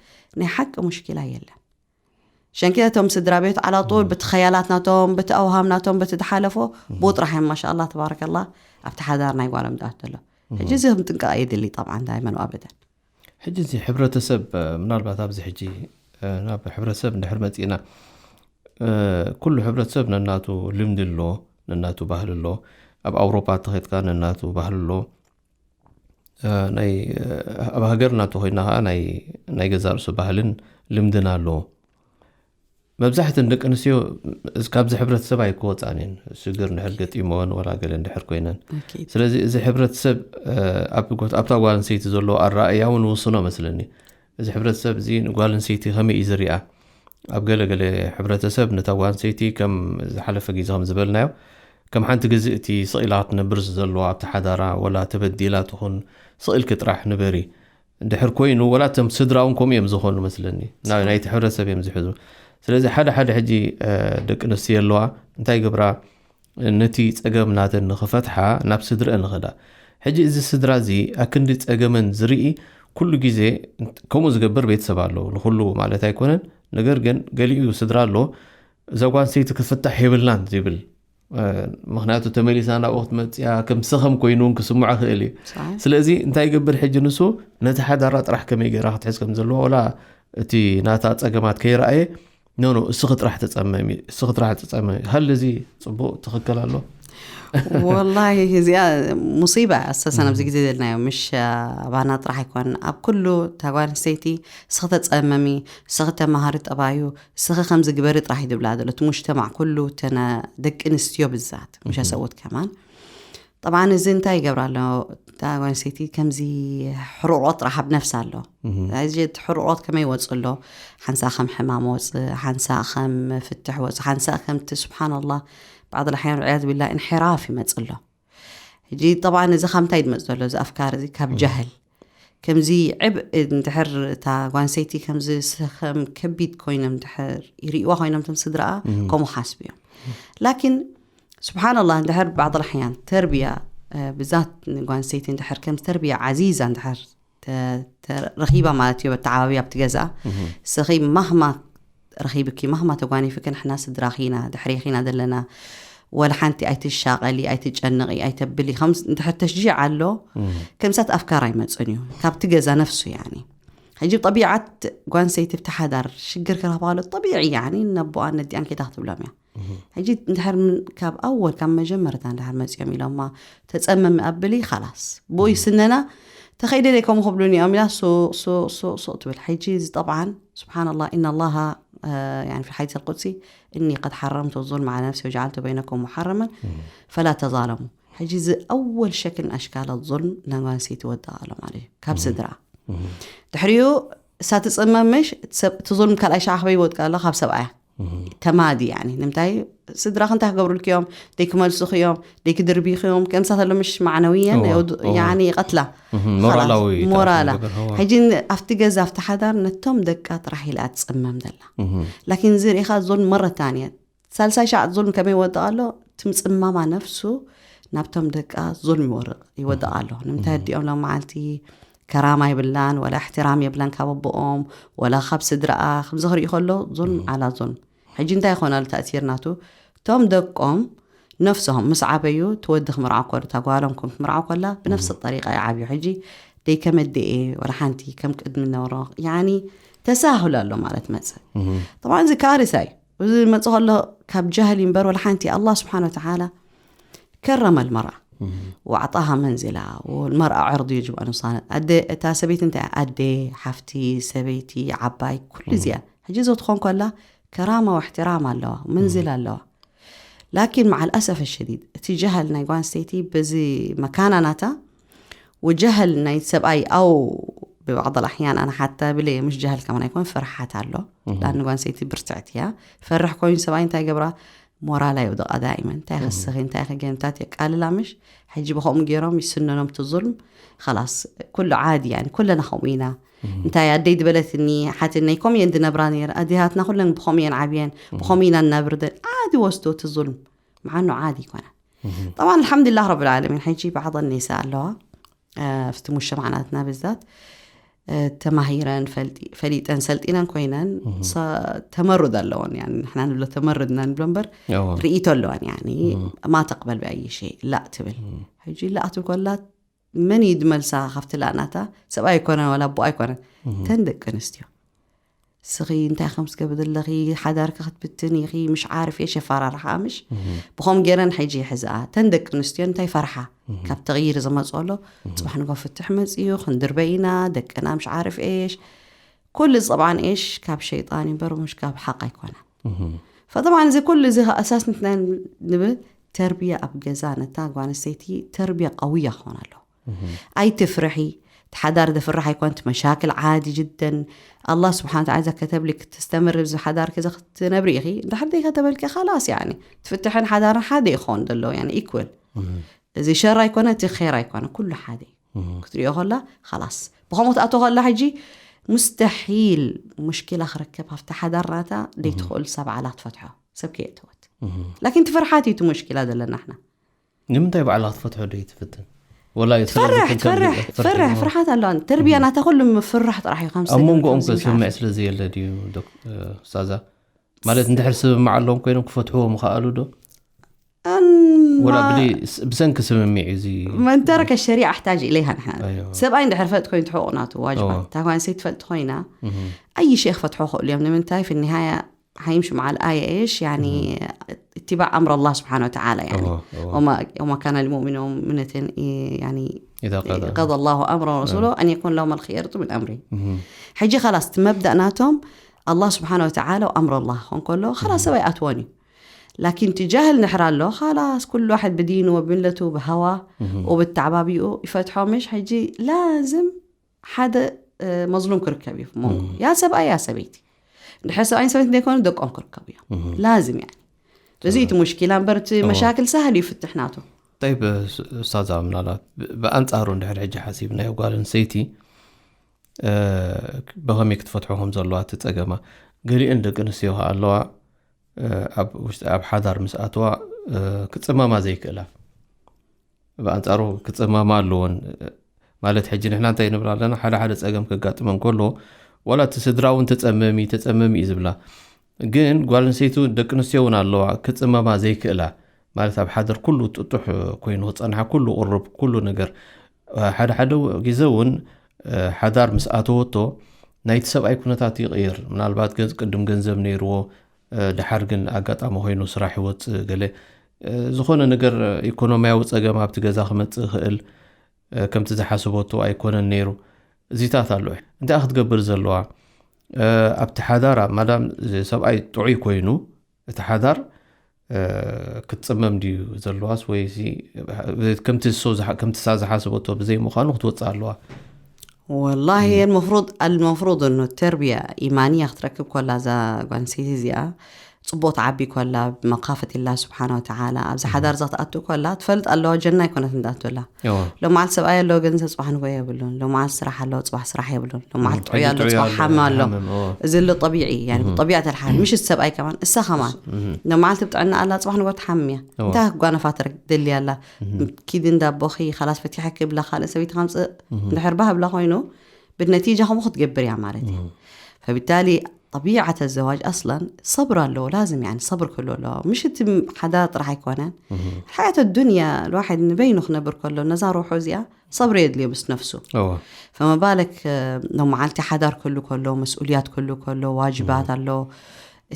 ናይ ሓቂ ሙሽኪላ የለን ሸንኪ እቶም ስድራ ቤት ዓላጡል በቲ ኸያላት ናቶም በቲ ኣውሃም ናቶም በቲ ዝሓለፎ ብኡ ጥራሕ እዮም ማሻ ኣላ ተባረከላ ኣብቲ ሓዳር ናይ ጓሎም ዝኣት ዘሎ ሕጂ እዚ ከም ጥንቃቕ የድሊ ጠብዓ እንታይ መኑ ኣበደን ሕጂ እዚ ሕብረተሰብ ምናልባት ኣብዚ ሕጂ ናብ ሕብረተሰብ እንድሕር መፂእና ኩሉ ሕብረተሰብ ነናቱ ልምዲ ኣሎ ነናቱ ባህሊ ኣሎ ኣብ ኣውሮፓ ተኸድካ ነናቱ ባህሊ ኣሎ ኣብ ሃገርና እንተኮይና ከዓ ናይ ገዛ ርእሱ ባህልን ልምድን ኣለዎ መብዛሕትን ደቂ ኣንስትዮ ካብዚ ሕብረተሰብ ኣይክወፃን እየን ሽግር እንድሕር ገጢሞን ወላ ገለ እንድሕር ኮይነን ስለዚ እዚ ሕብረተሰብ ኣብታ ጓል ኣንሰይቲ ዘለዎ ኣረኣእያ እውን ውስኖ መስለኒ እዚ ሕብረተሰብ እዚ ንጓል ኣንሰይቲ ከመይ እዩ ዝሪኣ ኣብ ገለ ገለ ሕብረተሰብ ነታ ጓል ኣንሰይቲ ከም ዝሓለፈ ግዜ ከም ዝበልናዮ ከም ሓንቲ ግዝእቲ ስቕ ኢላ ክትነብር ዘለዋ ኣብቲ ሓዳራ ወላ ተበዲላ ትኹን ስቕ ኢልኪ ጥራሕ ንበሪ እንድሕር ኮይኑ ወላ እቶም ስድራ እውን ከምኡ እዮም ዝኾኑ መስለኒ ናይቲ ሕብረተሰብ እዮም ዝሕዙ ስለዚ ሓደ ሓደ ሕጂ ደቂ ኣንስትዮ ኣለዋ እንታይ ግብራ ነቲ ጸገም ናተን ንኽፈትሓ ናብ ስድረአን ንኸዳ ሕጂ እዚ ስድራ እዚ ኣክንዲ ጸገመን ዝርኢ ኩሉ ግዜ ከምኡ ዝገብር ቤተሰብ ኣለዉ ንኩሉ ማለት ኣይኮነን ነገር ግን ገሊኡ ስድራ ኣሎ እዛ ጓንሰይቲ ክፍታሕ የብልናን ዝብል ምክንያቱ ተመሊሳ ናብኡ ክትመፅያ ከም ሰኸም ኮይኑ እውን ክስምዖ ክእል እዩ። ስለዚ እንታይ ይገብር ሕጂ ንሱ፣ ነቲ ሓዳራ ጥራሕ ከመይ ገይራ ክትሕዝ ከም ዘለዎ፣ ወላ እቲ ናታ ፀገማት ከይረኣየ፣ ኖ ኖ፣ እስኺ ጥራሕ ተፀመሚ፣ እስኺ ጥራሕ ተፀመሚ። ሃል እዚ ፅቡቅ ትኽክል ኣሎ? ወላሂ እዚኣ ሙሲባ ኣሰሰን ኣብዚ ግዜ ዘለናዮ። ምሽ ኣባና ጥራሕ ኣይኮን፣ ኣብ ኩሉ ታጓል ኣንስተይቲ እስኺ ተፀመሚ፣ እስኺ ተማሃሪ ጠባዩ፣ እስኺ ከምዚ ግበሪ ጥራሕ ይድብላ ዘሎ እቲ ሙጅተማዕ ኩሉ። ተነ ደቂ ኣንስትዮ ብዛት ምሽ ሰብኡት ከማን። ጠብዓን እዚ እንታይ ይገብራ ኣሎ? ታጓል ኣንስተይቲ ከምዚ ሕርቆት ረሓብ ነፍስ ኣሎ። እዚ ሕርቆት ከመይ ይወፅ ኣሎ? ሓንሳ ከም ሕማም ወፅ፣ ሓንሳ ከም ፍትሕ ወፅ፣ ሓንሳ ከምቲ ስብሓንላ ባዕድ ልሓያን ዕያዝ ቢላ እንሕራፍ ይመፅ ኣሎ። ሕጂ ጠብዓን እዚ ካብ ምንታይ ዝመፅ ዘሎ? እዚ ኣፍካር እዚ ካብ ጃህል። ከምዚ ዕብ እንድሕር እታ ጓንሰይቲ ከምዚ ሰኸም ከቢድ ኮይኖም ድሕር ይርእዋ ኮይኖም ቶም ስድራኣ፣ ከምኡ ሓስብ እዮም። ላኪን ስብሓንላ እንድሕር ባዕድ ልሓያን ተርቢያ ብዛት ጓንሰይቲ እንድሕር ከም ተርቢያ ዓዚዛ እንድሕር ረኺባ ማለት እዩ። ተዓባቢ ኣብቲ ገዛ ስኺ ማህማ ረኺብኪ፣ ማህማ ተጓኒፍኪ፣ ንሕና ስድራኺ ኢና፣ ድሕሬኺ ኢና ዘለና፣ ወላ ሓንቲ ኣይትሻቐሊ፣ ኣይትጨንቒ፣ ኣይተብሊ። ከምስ እንድሕር ተሽጂዕ ኣሎ፣ ከምሳት ኣፍካር ኣይመፅን እዩ ካብቲ ገዛ ነፍሱ። ያኒ ሕጂ ጠቢዓት ጓንሰይቲ ብቲ ሓዳር ሽግር ክረኽባ ከሎ ጠቢዒ፣ ያኒ ነቦኣን ነዲኣን ኬዳ ክትብሎም እያ። ሕጂ እንድሕር ካብ ኣወል ካብ መጀመርታ እንድሕር መፂኦም ኢሎማ ተፀመሚ ኣብሊ፣ ካላስ ብኡ ይስነና። ተኸይደ ደይ ከምኡ ክብሉኒ እዮም ኢላ ሱቕ ሱቕ ሱቕ ሱቕ ትብል። ሕጂ እዚ ጠብዓን ስብሓንላ፣ ኢነ ላሃ፣ ያኒ ፊ ሓዲስ ኣልቁድሲ፣ እኒ ቀድ ሓረምቱ ዙልም ዓላ ነፍሲ ወጀዓልቱ በይነኩም ሙሓረመን ፈላ ተዛለሙ። ሕጂ እዚ ኣወል ሸክል ኣሽካላት ዙልም ናጓንሰይቲ ይወድቕ ኣሎ ማለት እዩ ካብ ስድራ። ድሕሪኡ እሳ ትፅመምሽ እቲ ዙልም ካልኣይ ሸዓ ክበይ ይወድቅ ኣሎ ካብ ሰብኣያ። ተማዲ ያኒ ንምንታይ ስድራኽ እንታይ ክገብሩልኪ እዮም? ደይ ክመልሱኺ እዮም? ደይ ክድርቢኺ እዮም? ከምሳት ኣሎ ምሽ ማዕነውየን ያኒ ይቐትላ። ሞራላዊ ሞራላ። ሕጂ ኣብቲ ገዛ ኣብቲ ሓዳር ነቶም ደቃ ጥራሕ ኢላ ትፅመም ዘላ። ላኪን እዚ ርኢኻ ዞን መረታን እየ ሳልሳይ ሻዕ ዞን ከመይ ይወድቕ ኣሎ? ትምፅማማ ነፍሱ ናብቶም ደቃ ዞን ይወርቕ ይወድቕ ኣሎ። ንምንታይ ኣዲኦም ሎም መዓልቲ ከራማ የብላን፣ ወላ እሕትራም የብላን ካብ ኣቦኦም ወላ ካብ ስድራኣ። ከምዚ ክርኢ ከሎ ዞን ዓላ ዞን። ሕጂ እንታይ ይኾናሉ ተእሲር ናቱ? እቶም ደቆም ነፍሶም ምስ ዓበዩ ትወዲ ክምርዓ ኮሉ ታጓሎም ከም ትምርዓ ኮላ ብነፍሲ ጠሪቃ ይዓብዩ። ሕጂ ደይ ከመድኤ ወላ ሓንቲ ከም ቅድሚ ነበሮ ያኒ ተሳህሉ ኣሎ ማለት መፅእ። ጠብዓን እዚ ካርሳ እዩ። እዚ መፅእ ከሎ ካብ ጃህል እምበር ወላ ሓንቲ ኣላ ስብሓን ወተዓላ ከረመ ልመርዓ ወዓጣሃ መንዚላ ወልመርኣ ዕርዲ ይጅብኦ ንሳነ ኣደ እታ ሰበይቲ እንታይ ኣደ ሓፍቲ ሰበይቲ ዓባይ ኩሉ እዚኣ ሕጂ እዚ ክትኾን ከላ ከራማ ወሕትራም ኣለዋ መንዚላ ኣለዋ። ላኪን መዓል ኣሰፈ ሸዲድ እቲ ጀህል ናይ ጓንስተይቲ በዚ መካና ናታ ወጀህል ናይ ሰብኣይ ኣው ብባዕض ኣሕያን ኣነ ሓታ ብለ ምሽ ጀህል ከማን ኣይኮን ፍርሓት ኣሎ። ላን ጓንስተይቲ ብርትዕት እያ። ፈርሕ ኮይኑ ሰብኣይ እንታይ ገብራ ሞራላ ይውድቓ ዳይመን እንታይ ከስኺ እንታይ ከገምታት የቃልላ ምሽ ሕጂ ብኸምኡ ገይሮም ይስነኖም ትዙልም ላስ ኩሉ ዓዲ ኩለና ከምኡ ኢና። እንታይ ኣደይ ዝበለትኒ ሓትነይ ከምኡ እየን ዝነብራ ነይረ ኣዴታትና ኩለን ብኸምኡ እየን ዓብየን ብኸምኡ ኢና እናብርደን ዓዲ ወስዶ እቲ ዙልም ምዓኑ ዓዲ ይኮነ። ጠብዓን ኣልሓምዱላህ ረብል ዓለሚን ሕጂ ባዕضን ኔሳ ኣለዋ ኣብቲ ሙሸማዕናትና ብዛት ተማሂረን ፈሊጠን ሰልጢነን ኮይነን ተመርድ ኣለዎን ንሕና ንብሎ ተመርድና ንብሎ እምበር ርእይቶ ኣለዋን ማ ተቅበል ብኣይ ሸይ ላእ ትብል ሕጂ ላእ ትብል ኮላ መን እዩ ዝመልሳ ካብቲ ላእናታ ሰብኣይ ኣይኮነን ዋላ ኣቦ ኣይኮነን ተን ደቂ ኣንስትዮ ስኺ እንታይ ከም ስገብር ዘለኺ ሓዳርኪ ክትብትን ኢኺ ምሽ ዓርፍ እየ ሸፋራርሓ ምሽ ብኸም ገይረን ሕጂ ይሕዝኣ ተን ደቂ ኣንስትዮ እንታይ ፈርሓ ካብ ተቕይር ዝመፅኦ ኣሎ ፅባሕ ንጎ ፍትሕ መፅዩ ክንድርበ ኢና ደቅና ምሽ ዓርፍ እየሽ ኩሉ ዝፀብዓን እየሽ ካብ ሸይጣን ይንበር ምሽ ካብ ሓቅ ኣይኮነን ፈጠብዓን እዚ ኩሉ እዚ ኣሳስ ንብል ተርብያ ኣብ ገዛ ነታ ጓንስተይቲ ተርብያ ቀውያ ክኾን ኣለዎ ኣይትፍርሒ እቲ ሓዳር ዘፍርሕ ኣይኮን እቲ መሻክል ዓዲ ጅደን ኣላ ስብሓን ተዓላ ዘከተብሊ ክትስተምር ብዚ ሓዳር ከዚ ክትነብሪ ኢኺ እንድሕር ደይ ከተበልኪ ካላስ ያኒ ትፍትሕን ሓዳርን ሓደ ይኸውን ዘለዎ ያኒ ኢኩል እዚ ሸር ኣይኮነ እቲ ር ኣይኮነ ኩሉ ሓደ ክትሪኦ ከላ ካላስ ብኸምኡ ትኣቶ ከላ ሕጂ ሙስተሒል ሙሽኪላ ክረከብ ኣብቲ ሓዳር ናታ ደይትኽእል ሰብ ዓላ ትፈትሖ ሰብ ከየእተወት ላኪን ትፍርሓት እዩ እቲ ሙሽኪላ ዘለና ሕና ንምንታይ ባዕላ ክትፈትሖ ዶ ትፍትን ወላ እዩ ስለ ትፈርሕ ዝፍትን ከም ትፈርሕ ዝፍትን ትፈርሕ እሞ። ፍርሓት ኣለዋ ተርቢያ ናታ ኩሉ ምፍራሕ ጥራሕ እዩ ከም ኣብ መንጎኦም ከ ስድራ ስምዕ ስለ ዘየለ ድዩ ዶክ- እ፣ ስታዛ ማለት እንድሕር ስምምዕ ኣለዎም ኮይኖም ክፈትሕዎ ምኽኣሉ ዶ ወላ ብሊ ብሰንኪ ስምምዕ እዩ እዚ من ترك الشريعة احتاج إليها نحن أيوة. سبعين دحر فلت كوين تحقوقنا واجبات أوه. تاكوان سيت فلت خوينا مهم. أي شيخ فتحوه اليوم من تاي في النهاية حيمشوا مع الآية إيش يعني اتباع أمر الله سبحانه وتعالى يعني أوه، أوه. وما وما كان المؤمن ومؤمنة إيه، يعني إذا قضى. قضى الله أمرا ورسوله أن يكون لهم الخيرة من أمره مهم. ሕጂ خلاص እቲ መብዳእ ናቶም ኣላህ ስብሓን ወተዓላ ኣምር ኣላህ ኾን ከሎ خلاص ሰብኣይ ኣትወን እዩ ላኪን ትጃህል ንሕር ኣሎ خلاص ኩሉ ዋሕድ ብዲኑ ወብሚለቱ ብሃዋ ወብተዓባቢኡ ይፈትሖ ምሽ ሕጂ ላዝም ሓደ እ፣ መዝሉም ክርከብ እዩ ሞ ያ ሰብኣይ ያ ሰበይቲ እንድሕር ሰብኣይን ሰበይቲ ዘይኮኑ ደቆም ክርከቡ እዮም ላዝም ያ እዚ እቲ ሙሽኪላ እምበር እቲ መሻክል ሳህል እዩ ፍትሕ ናቱ طيب ኡስታዛ ምናልባት ብ- ብኣንጻሩ እንድሕር ሕጂ ሓሲብናዮ ጓል ኣንስተይቲ እ፣ ብኸመይ ክትፈትሖ ከም ዘለዋ እቲ ጸገማ ገሊአን ደቂ ኣንስትዮ ከኣ ኣለዋ እ፣ ኣብ ውሽጢ ኣብ ሓዳር ምስ ኣተዋ እ፣ ክጽመማ ዘይክእላ ብኣንጻሩ ክጽመማ ኣለዎን እ፣ ማለት ሕጂ ንሕና እንታይ ንብል ኣለና ሓደ ሓደ ጸገም ከጋጥመን ከሎ ዋላ እቲ ስድራ እውን ተጸመሚ ተጸመሚ እዩ ዝብላ ግን ጓል ኣንስተይቲ ደቂ ኣንስትዮ እውን ኣለዋ ክጽመማ ዘይክእላ ማለት ኣብ ሓደር ኩሉ ጥጡሕ ኮይኑ ክጸንሓ ኩሉ ቁርብ ኩሉ ነገር ሓደ ሓደ ግዜ እውን ሓዳር ምስ ኣተወቶ ናይቲ ሰብኣይ ኩነታት ይቕይር ምናልባት ገ- ቅድም ገንዘብ ነይርዎ ድሓር ግን ኣጋጣሚ ኮይኑ ስራሕ ይወፅእ ገለ ዝኾነ ነገር ኢኮኖሚያዊ ፀገም ኣብቲ ገዛ ክመፅእ ይኽእል ከምቲ ዝሓስበቶ ኣይኮነን ነይሩ እዚታት ኣሎ እንታይ ክትገብር ዘለዋ ኣብቲ ሓዳር ማዳም ሰብኣይ ጥዑይ ኮይኑ እቲ ሓዳር ክትፅመም ድዩ ዘለዋስ ወይ ከምቲ ሳ ዝሓስበቶ ብዘይ ምዃኑ ክትወፅእ ኣለዋ والله هي المفروض المفروض انه التربيه ايمانيه ክትረክብ ኮላ እዛ ጓንሲቲ እዚኣ ፅቡቅ ትዓቢ ኮላ ብመካፈት ላ ስብሓን ወተዓላ ኣብዚ ሓዳር እዛ ክትኣቱ ኮላ ትፈልጥ ኣለዋ ጀና ኣይኮነት እንዳትብላ ሎማዓልቲ ሰብኣይ ኣለዎ ገንዘብ ፅባሕ ንጎ የብሉን ሎማዓልቲ ስራሕ ኣለዎ ፅባሕ ስራሕ የብሉን ሎማዓልቲ ጥዑይ ኣሎ ፅባሕ ሓሚ ኣሎ እዚ ኣሎ ጠቢዒ ብጠቢዕት ኣልሓል ምሽ እቲ ሰብኣይ ከማን እሳ ከማን ሎማዓልቲ ብጥዕና ኣላ ፅባሕ ንጎ ትሓምም እያ እንታይ ክጓነፋ ደልያ ኣላ ኪድ እንዳቦኺ ካላስ ፈቲሐ ክብላ ካልእ ሰበይቲ ከምፅእ እንድሕር ባህብላ ኮይኑ بالنتيجة هم خد جبر يا مالتي فبالتالي طبيعة الزواج أصلا صبر له لازم يعني صبر كله له مش تم حدا طرح يكون حياة الدنيا الواحد بينه خنبر كله نزار وحوزيا صبر يدلي بس نفسه أوه. فما بالك لو معالتي حدار كله كله مسؤوليات كله كله واجبات له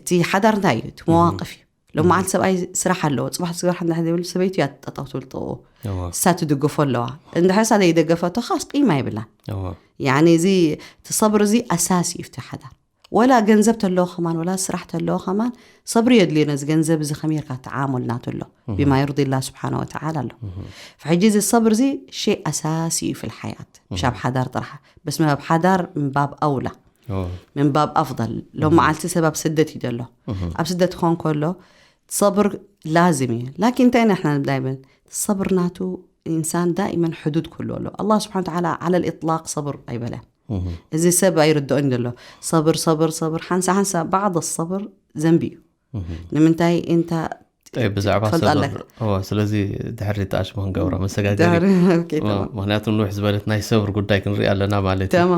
تي حدار نتايت مواقف ሎማዓልቲ ሰብኣይ ስራሕ ኣለዎ ፅባሕ ስራሕ እንዳ ዘይብሉ ሰበይቱ እያ ጠጠው ትብል ጥቕኡ እሳ ትድግፎ ኣለዋ እንድሕር እሳ ዘይደገፈቶ ካስ ቂማ ይብላን ያኒ እዚ እቲ ሰብሪ እዚ ኣሳሲ እዩ እቲ ሓዳር ወላ ገንዘብ ተለዎ ከማን ወላ ስራሕ ተለዎ ከማን ሰብሪ የድልዮ ነዚ ገንዘብ እዚ ከመይ ርካ ተዓሙል ናቱ ኣሎ ብማ ይርዲ ላ ስብሓን ወተዓላ ኣሎ ሕጂ እዚ ሰብሪ እዚ ሸይ ኣሳሲ እዩ ፊ ልሓያት ምሽ ኣብ ሓዳር ጥራሕ በስ ኣብ ሓዳር ምባብ ኣውላ من باب أفضل لو معلتي سبب سدت يدلو أب سدت كون كله صبر لازم لكن تاني احنا دائما الصبر ناتو إنسان دائما حدود كله له الله سبحانه وتعالى على الإطلاق صبر أي بلا إذا سبب أي ردو إن دلو صبر صبر صبر حنسى حنسى بعض الصبر ذنبي ንምንታይ እንታ ብዛዕባ ሰብር ስለዚ ድሕሪ ተኣሽሞ ክንገብሮ መሰጋገሪ ምክንያቱ ንውሕ ዝበለት ናይ ሰብር ጉዳይ ክንርኢ ኣለና ማለት እዩ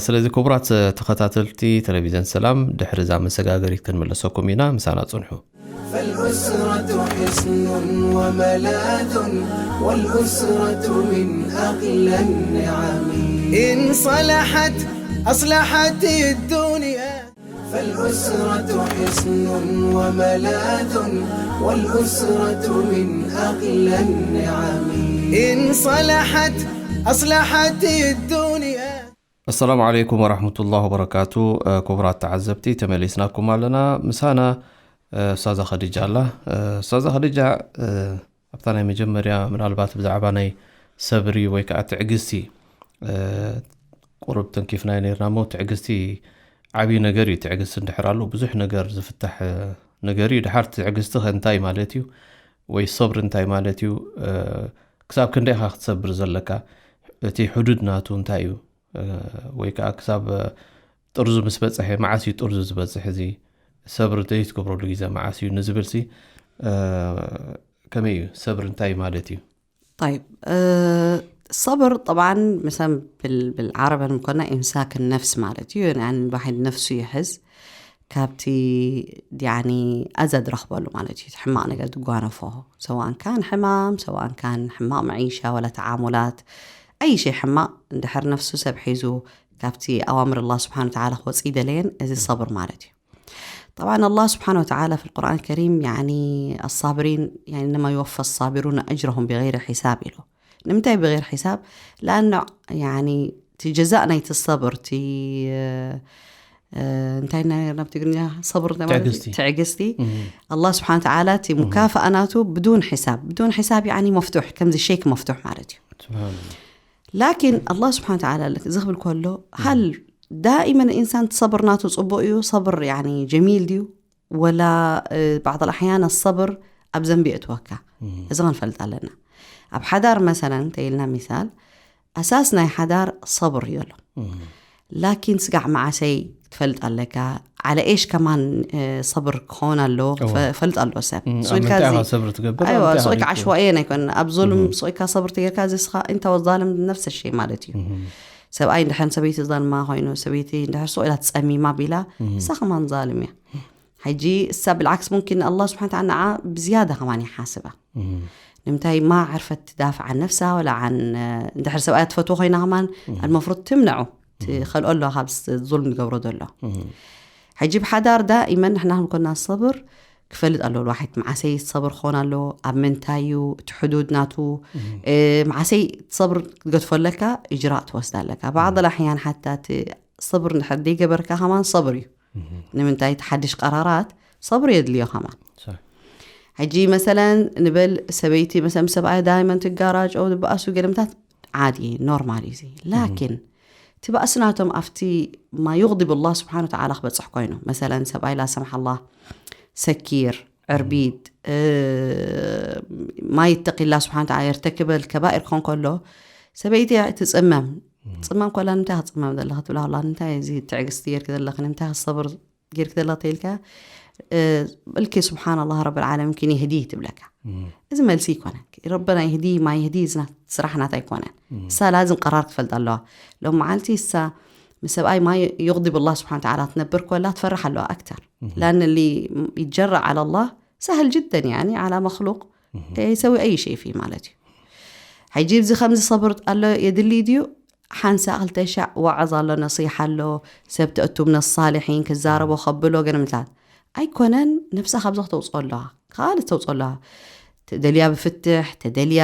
ስለዚ ክቡራት ተኸታተልቲ ቴሌቪዝን ሰላም ድሕሪ እዛ መሰጋገሪት ክንምለሰኩም ኢና ምሳና ፅንሑ فالأسرة حصن وملاذ والأسرة من أغلى النعم إن صلحت أصلحت الدنيا فالأسرة حصن وملاذ والأسرة من أغلى النعم إن صلحت أصلحت الدنيا السلام عليكم ورحمة الله وبركاته ክቡራት ተዓዘብቲ ተመሊስናኩም ኣለና ምሳና ኡስታዛ ኸዲጃ ኣላ ኡስታዛ ኸዲጃ ኣብታ ናይ መጀመርያ ምናልባት ብዛዕባ ናይ ሰብሪ ወይ ከዓ ትዕግስቲ ቁሩብ ተንኪፍናዮ ነርና እሞ ትዕግስቲ ዓብዪ ነገር እዩ ትዕግስቲ እንድሕር ኣሎ ብዙሕ ነገር ዝፍታሕ ነገር እዩ ድሓር ትዕግስቲ ከ እንታይ ማለት እዩ ወይ ሰብሪ እንታይ ማለት እዩ ክሳብ ክንደይ ኢኻ ክትሰብር ዘለካ እቲ ሕዱድ ናቱ እንታይ እዩ ወይ ከዓ ክሳብ ጥርዙ ምስ በፅሐ መዓስ እዩ ጥርዙ ዝበፅሕ እዚ ሰብሪ ዘይትገብረሉ ግዜ መዓስ እዩ ንዝብል ሲ ከመይ እዩ ሰብሪ እንታይ ማለት እዩ طيب أه صبر طبعا مثلا بالعربي كنا إمساك النفس ማለት እዩ يعني الواحد نفسه يحز ካብቲ ያኒ ኣዛ ዝረኽበሉ ማለት እዩ። ሕማቕ ነገር ዝጓነፎ፣ ሰዋእን ካን ሕማም፣ ሰዋእን ካን ሕማቕ መዒሻ ወላ ተዓሙላት፣ ኣይ ሸይ ሕማቕ እንድሕር ነፍሱ ሰብ ሒዙ ካብቲ ኣዋምር ኣላህ ስብሓን ወተዓላ ክወፅእ ይደለየን፣ እዚ ሰብር ማለት እዩ። طبعا الله سبحانه وتعالى في القرآن الكريم يعني الصابرين يعني إنما يوفى الصابرون أجرهم بغير حساب ኢሉ። ንምንታይ ብغير حساب؟ لأنه يعني እቲ ጀዛእ ናይቲ ሰብር እቲ እንታይ ናብ ትግርኛ ሰብር እንታይ ማለት እዩ? ትዕግስቲ። ትዕግስቲ። ኣላህ ስብሓን ተዓላ እቲ ሙካፍኣ ናቱ ብዱን ሒሳብ፣ ብዱን ሒሳብ ያኒ መፍቱሕ፣ ከምዚ ሸይክ መፍቱሕ ማለት እዩ። ላኪን ኣላህ ስብሓን ተዓላ እዚ ክብል ከሎ ሃል ዳኢመን ኢንሳን ሰብር ናቱ ፅቡቅ እዩ? ሰብር ያኒ ጀሚል ድዩ? ወላ ባዕض ኣሕያን ሰብር ኣብ ዘንቢ የእትወካ? እዚ ክንፈልጥ ኣለና። ኣብ ሓዳር መሰለን እንተኢልና ሚሳል ኣሳስ ናይ ሓዳር ሰብር እዩ ኣሎ። ላኪን ስጋዕ መዓሰይ ክትፈልጥ ኣለካ። ዓለ ኤሽ ከማን ሰብር ክኸውን ኣለዎ፣ ክፈልጥ ኣለዎ ሰብ። ሱቅ ኢልካ እዚ ሰብር ትገብር ኣይዋ፣ ሱቅ ኢልካ ዓሽዋእየን ኣይኮን ኣብ ዞልም ሱቅ ኢልካ ሰብር ትጌርካ እዚ ስኻ እንተ ወዛልም ነፍሰ ሸይ ማለት እዩ። ሰብኣይ እንድሕር ሰበይቲ ዛልማ ኮይኑ ሰበይቲ እንድሕር ሱቅ ኢላ ትጸሚማ ቢላ እሳ ከማን ዛልም እያ። ሕጂ እሳ ብልዓክስ ሙምኪን ኣላህ ስብሓን ተዓላ ንዓ ብዝያዳ ከማን ይሓስባ። ንምንታይ ማ ዕርፈት ትዳፍዕ ዓን ነፍሳ ወላ ዓን እንድሕር ሰብኣያ ትፈትዎ ኮይና ከማን ኣልመፍሩድ ትምነዑ ትኸልኦ ኣለዋ ካብ ዙልም ዝገብሮ ዘሎ። ሕጂ ብሓዳር ዳኢመን ንሕና ክንኮና ሰብር ክፈልጥ ኣለዎ። ዋሒድ መዓሰይ ሰብር ክኾን ኣለዎ፣ ኣብ ምንታይ እዩ እቲ ሕዱድ ናቱ፣ መዓሰይ ሰብር ክትገድፎ ኣለካ፣ እጅራእ ትወስድ ኣለካ። ባዕض ኣሕያን ሓታ እቲ ሰብር እንድሕር ዘይገበርካ ከማን ሰብር እዩ። ንምንታይ እቲ ሓድሽ ቀራራት ሰብር የድልዮ ከማን። ሕጂ መሰለን ንበል ሰበይቲ መሰለን ሰብኣይ ዳይመን ትጋራጨው ዝበኣሱ ገለምታት ዓዲ ኖርማል እዩ። ላኪን እቲ ባእሲ ናቶም ኣብቲ ማ ዩغضب الله ስብሓን ወተዓላ ክበፅሕ ኮይኑ መሰለን ሰብኣይ ላ ሰምሓ ኣላህ ሰኪር ዕርቢድ ማ ይተቂላ ስብሓን ወተዓላ የርተክበል ከባኢር ክኾን ከሎ ሰበይቲ ትፅመም። ፅመም ኮላ ንምንታይ ክትፅመም ዘለካ ትብላ ላ ንምንታይ እዚ ትዕግስቲ ጌርክ ዘለክ ንምንታይ ክሰብር ጌርክ ዘለክ ተይልካ እልኪ ስብሓን ኣላህ ረብ ልዓለሚን ኪን ይህዲ ትብለካ። እዚ መልሲ ይኮነ ረበና ይህዲ ማ ይህዲ ስራሕ ናታ ኣይኮነን። እሳ ላዝም ቀራር ክትፈልጥ ኣለዋ። ሎም መዓልቲ እሳ ምስ ሰብኣይ ማ ዩغضب الله ስብሓን ተዓላ ትነብር ኮላ ትፈርሕ ኣለዋ ኣክተር ላን ሊ ይጀራ ዓላ ኣላህ ሳህል ጅደን ያኒ ዓላ መክሉቅ ይሰዊ ኣይ ሸይ ፊ ማለት እዩ። ሕጂ እዚ ከምዚ ሰብር ኣሎ የድሊ ድዩ? ሓንሳ ክልተ ሻዕ ዋዕዝ ኣሎ ነሲሓ ኣሎ ሰብ ተእቱ ምን ሳልሒን ክዛረቦ ከብሎ ገንምታት ኣይኮነን። ነብሳ ካብዚ ክተውፅኦ ኣለዋ ካልእ ተውፅኦ ኣለዋ። ተደልያ ብፍትሕ ተደልያ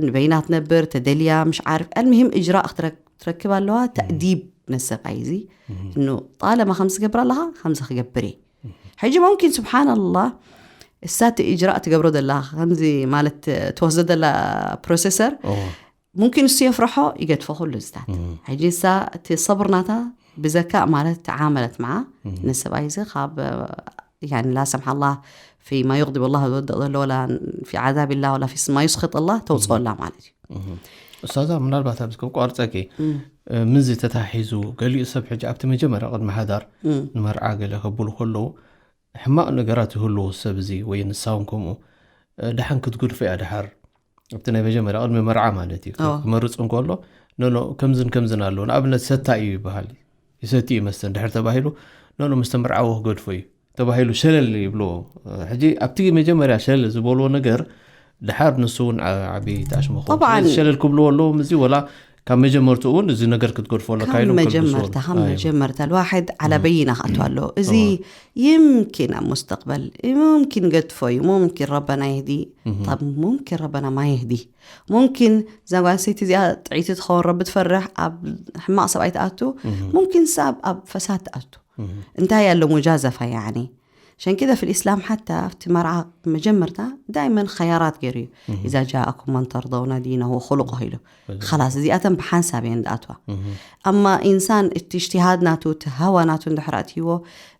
ንበይና ትነብር ተደልያ ምሽ ዓርፍ ኣልምሂም እጅራእ ክትረክብ ኣለዋ። ተእዲብ ነሰብኣይ እዚ እኑ ጣለማ ከምዚ ክገብር ኣለኻ ከምዚ ክገብር እየ። ሕጂ ሙምኪን ስብሓን ኣላህ እሳት እጅራእ ትገብሮ ዘላ ከምዚ ማለት ትወስዶ ዘላ ፕሮሰሰር ሙምኪን እሱ የፍርሖ ይገድፎ ኩሉ ዝታት። ሕጂ እሳ እቲ ሰብር ናታ ብዘካእ ማለት ተዓመለት መዓ ንሰብኣይ እዚ ካብ ያኒ ላ ሰምሓ ኣላህ ፊ ማ ዩغضب الله ዝወድቕ ዘሎ ወላ ፊ ዓዛብ ላ ወላ ፊ ማ ዩስክጥ ኣላህ ተውፅኦ ኣላ ማለት እዩ። ኡስታዛ ምናልባት ኣብዚ ከቋርፀኪ ምዚ ተታሒዙ ገሊኡ ሰብ ሕጂ ኣብቲ መጀመርያ ቅድሚ ሓዳር ንመርዓ ገለ ከብሉ ከለዉ ሕማቕ ነገራት ይህልዎ ሰብ እዚ ወይ ንሳ እውን ከምኡ ደሓን ክትጉድፎ እያ ደሓር ኣብቲ ናይ መጀመርያ ቅድሚ መርዓ ማለት እዩ ክመርፅ እንከሎ ኖኖ ከምዝን ከምዝን ኣለዎ ንኣብነት ሰታ እዩ ይበሃል ይሰቲ እዩ መስተ እንድሕር ተባሂሉ ኖኖ ምስ ተመርዓዎ ክገድፎ እዩ ተባሂሉ ሸለል ይብልዎ። ሕጂ ኣብቲ መጀመርያ ሸለል ዝበልዎ ነገር ድሓር ንሱ እውን ዓብይ ተኣሽሞ ክኸውን። ጠብዓን። ስለዚ ሸለል ክብልዎ ኣለዎም። እዚ ወላ ካብ መጀመርትኡ እውን እዚ ነገር ክትገድፎ ኣለካ ካብ ኢሎም ከልግስዎ መጀመርታ፣ ኣለዎም። ካብ ኣይዋ። መጀመርታ፣ الواحد على በይና ክኣቱ ኣለዎ። እዚ እዋ። يمكن ኣብ مستقبل، ممكن ገድፎ እዩ፣ ممكن ረበና يهدي። እህ። طب ممكن ረበና ما يهدي. ممكن እዛ ጓል ኣንስተይቲ እዚኣ ጥዕይቲ ትኸውን፣ ረቢ ትፈርሕ፣ ኣብ ሕማቕ ሰብኣይ ትኣቱ። እህ። ممكن ሳብ ኣብ ፈሳድ ትኣቱ። እህ። እንታይ ኣሎ ሙጃዘፋ ያኒ። عشان كده في الإسلام حتى ኣብቲ መርዓ መጀመርታ دائما خيارات ገይሩ እዩ። እህ። إذا جاءكم من ترضون دينه وخلقه ኢሉ። እህ። خلاص እዚኣተን ብሓንሳብ እየን ዝኣትዋ። እህ። ኣማ ኢንሳን እቲ እጅትሃድ ናቱ እቲ ሃዋ ናቱ እንድሕር ኣትይዎ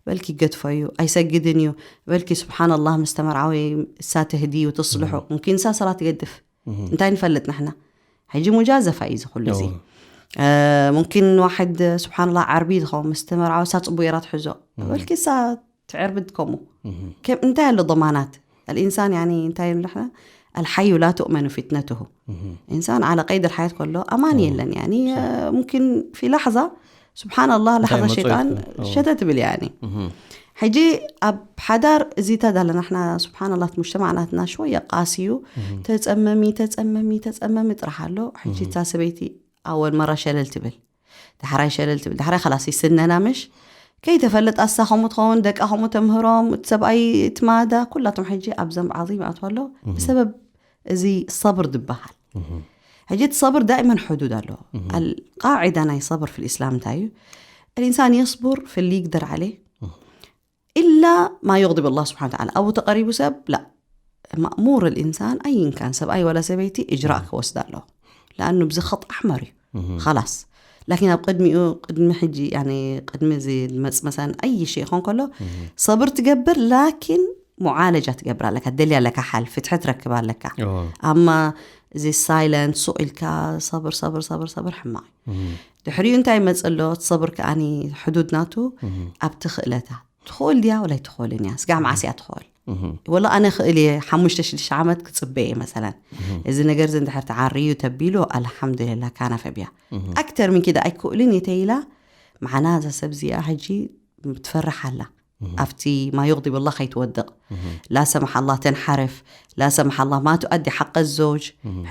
በልኪ ገድፎ እዩ ኣይሰግድን እዩ በልኪ ስብሓን ኣላህ ምስ ተመርዓወ እሳ ተህዲ እዩ ተስልሑ እህ። ممكن እሳ ሰላት ትገድፍ እህ። እንታይ ንፈልጥ ንሕና ሕጂ ሙጃዘፋ እዩ እዚ ኩሉ እዚ እዎ። ሙምኪን ዋሕድ ስብሓንላ ዓርቢ ዝኸውን ምስ ተመርዓወ እሳ ፅቡቅ የራ ትሕዞ እህ። በልኪ እሳ ትዕርብድ ከምኡ እህ። ከም እንታይ ኣሎ ضمانات الإنسان يعني እንታይ ንሕና الحي لا تؤمن فتنته እህ። إنسان على قيد الحياة ከሎ ኣማን እዎ። የለን يعني ሙምኪን في لحظة سبحان الله እንታይ لحظة መጾ شيطان ይትብል። እዎ። ሸተ ትብል يعني እህ። ሕጂ ኣብ ሓዳር እዚ ተዳለና ሕና ስብሓንላ እቲ ሙጅተማዕ ናትና ሽወያ ቃሲ እዩ። ተጸመሚ ተጸመሚ ተጸመሚ ጥራሕ ኣሎ። ሕጂ እታ ሰበይቲ ኣወል መራ ሸለል ትብል፣ ዳሕራይ ሸለል ትብል፣ ዳሕራይ ከላስ ይስነና ምሽ ከይተፈለጥ ኣሳ ከምኡ ትኸውን፣ ደቃ ከምኡ ተምህሮም፣ እቲ ሰብኣይ እቲ ማዳ ኩላቶም ሕጂ ኣብ ዘንብ ዓظም ይኣትዋ ኣሎ። ብሰበብ እዚ ሰብር ዝበሃል። ሕጂ እቲ ሰብር ዳይመን ሕዱድ ኣለዎ። القاعدة ናይ ሰብር في الإسلام እንታይ እዩ? الإنسان يصبر في اللي يقدر عليه إلا ما يغضب الله سبحانه وتعالى. ኣብኡ ተቐሪቡ ሰብ ላ ማእሙር الإنسان ኣይን ካን ሰብኣይ ወላ ሰበይቲ እጅራእ ክወስድ ኣለዎ። ለኣኑ ብዚ ኸጥ ኣሕመር እዩ ኸላስ። ላኪን ኣብ ቅድሚኡ ቅድሚ ሕጂ ያኔ ቅድሚ እዚ ዝመፅ መሳን ኣይ ሸይ ይኾን ከሎ ሰብር ትገብር ላኪን ሙዓለጃ ትገብር ኣለካ፣ ደልያ ኣለካ፣ ሓል ፍትሒ ትረክብ ኣለካ። ኣማ እዚ ሳይለንት ሱቕ ኢልካ ሰብር ሰብር ሰብር ሰብር ሕማቕ እዩ። ድሕሪኡ እንታይ ይመፅ ኣሎ? እቲ ሰብር ከኣኒ ሕዱድ ናቱ ኣብቲ ክእለታ ትኽእል ድያ ወላ ኣይትኽእልን እያ። ስጋዕ መዓስ እያ ትኽእል? ወላ ኣነ ክእል እየ ሓሙሽተ ሽዱሽተ ዓመት ክፅበ እየ መሰለን። እዚ ነገር እዚ እንድሕር ተዓርዩ ተቢሉ ኣልሓምዱሊላ ካና ፈቢያ ኣክተር ምን ኪዳ ኣይክእልን እየ ተይላ። መዓና እዛ ሰብ እዚኣ ሕጂ ትፈርሕ ኣላ። ኣብቲ ما يغضب الله ከይትወድቕ لا سمح الله تنحرف لا سمح الله ما تؤدي حق الزوج.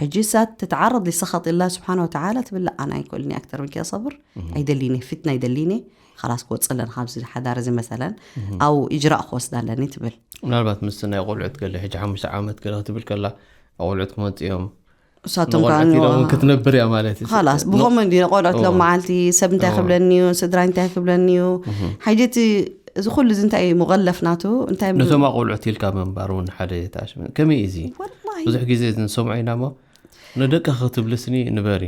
ሕጂ ሳት تتعرض لسخط الله سبحانه وتعالى ትብል ኣነ ኣይክእልን እየ ኣክተር ምን ኪዳ ሰብር ኣይደሊኒ ፊትና ኣይደሊኒ። خلاص ክወፅእ ኣለና ካብዚ ሓዳር እዚ መሰለን ኣው እጅራእ ክወስድ ኣለኒ ትብል። ምናልባት ምስ ናይ ቆልዑት ገለ ሕጂ ሓሙሽተ ዓመት ገለ ክትብል ከላ ቆልዑት ክመፅኦም እሳቶም ንቆልዑት ኢሎም እውን ክትነብር እያ ማለት እዩ። خلاص ብኸምኡ እንዲ ቆልዑት ሎም መዓልቲ ሰብ እንታይ ክብለኒ እዩ፣ ስድራ እንታይ ክብለኒ እዩ። ሕጂ እቲ እዚ ኩሉ እዚ እንታይ እዩ ሙቐለፍ ናቱ እንታይ ነቶም ኣቆልዑት ኢልካ ምንባር እውን ሓደ ተኣሽመ ከመይ እዩ እዚ ወላሂ ብዙሕ ግዜ ንሰምዖ ኢና እሞ ንደቂ ክትብልስኒ ንበሪ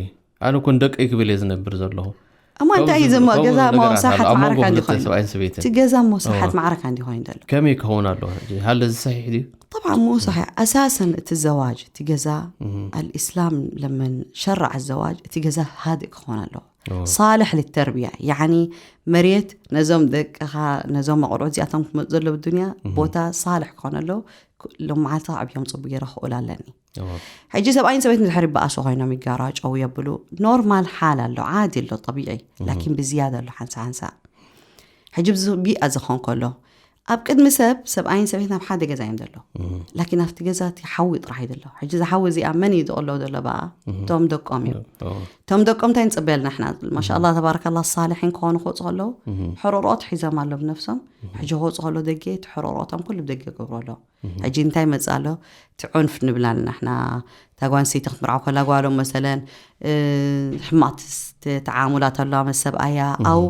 ኣነ እኮ ንደቀይ ክብል እየ ዝነብር ዘለኹ። እሞ እንታይ እዩ ዘሞ ገዛ እሞ ሳሓት ማዕረካ እንዲ ኮይኑ እቲ ገዛ እሞ ሳሓት ማዕረካ እንዲ ኮይኑ ዘሎ ከመይ ክኸውን ኣለዎ? ሃለ እዚ ሰሒሕ ድዩ? طبعا مو صحيح. أساسا እቲ ዘዋጅ እቲ ገዛ الإسلام لمن شرع الزواج እቲ ገዛ هادئ ክኾን ኣለዎ። صالح للتربية يعني መሬት ነዞም ደቅኻ ነዞም መቆልዑት እዚኣቶም ክመፁ ዘለዉ ዱንያ ቦታ ሳልሕ ክኾን ኣለዎ። ሎም መዓልቲ ከዕብዮም ፅቡቅ ገይረ ክእሉ ኣለኒ። ሕጂ ሰብኣይን ሰበይትን ድሕሪ ይበኣሱ ኮይኖም ይጋራጨው የብሉ ኖርማል ሓል ኣሎ ዓዲ ኣሎ ጠቢዒ ላኪን ብዝያድ ኣሎ ሓንሳ ሓንሳ። ሕጂ ብዚ ቢኣ ዝኸውን ከሎ ኣብ ቅድሚ ሰብ ሰብኣይን ሰበይትን ኣብ ሓደ ገዛ እዮም ዘሎ። ላኪን ኣብቲ ገዛ እቲ ሓዊ ጥራሕ እዩ ዘሎ። ሕጂ እዚ ሓዊ እዚኣ መን እዩ ዝቕለው ዘሎ ብኣ? እቶም ደቆም እዮም። እቶም ደቆም እንታይ ንፅበየልና ንሕና ማሻላ ተባረካላ ሳልሒን ክኾኑ ክወፁ ከለዉ ሕሮሮት ሒዞም ኣሎ ብነፍሶም። ሕጂ ክወፁ ከሎ ደጌ እቲ ሕሮሮቶም ኩሉ ብደጌ ገብሩ ኣሎ። ሕጂ እንታይ መፅእ ኣሎ? እቲ ዑንፍ ንብላን ንሕና እታ ጓል ኣንስተይቲ ክትምርዓው ከላ ጓሎም መሰለን ሕማቕ ተዓሙላት ኣለዋ መስ ሰብኣያ ኣው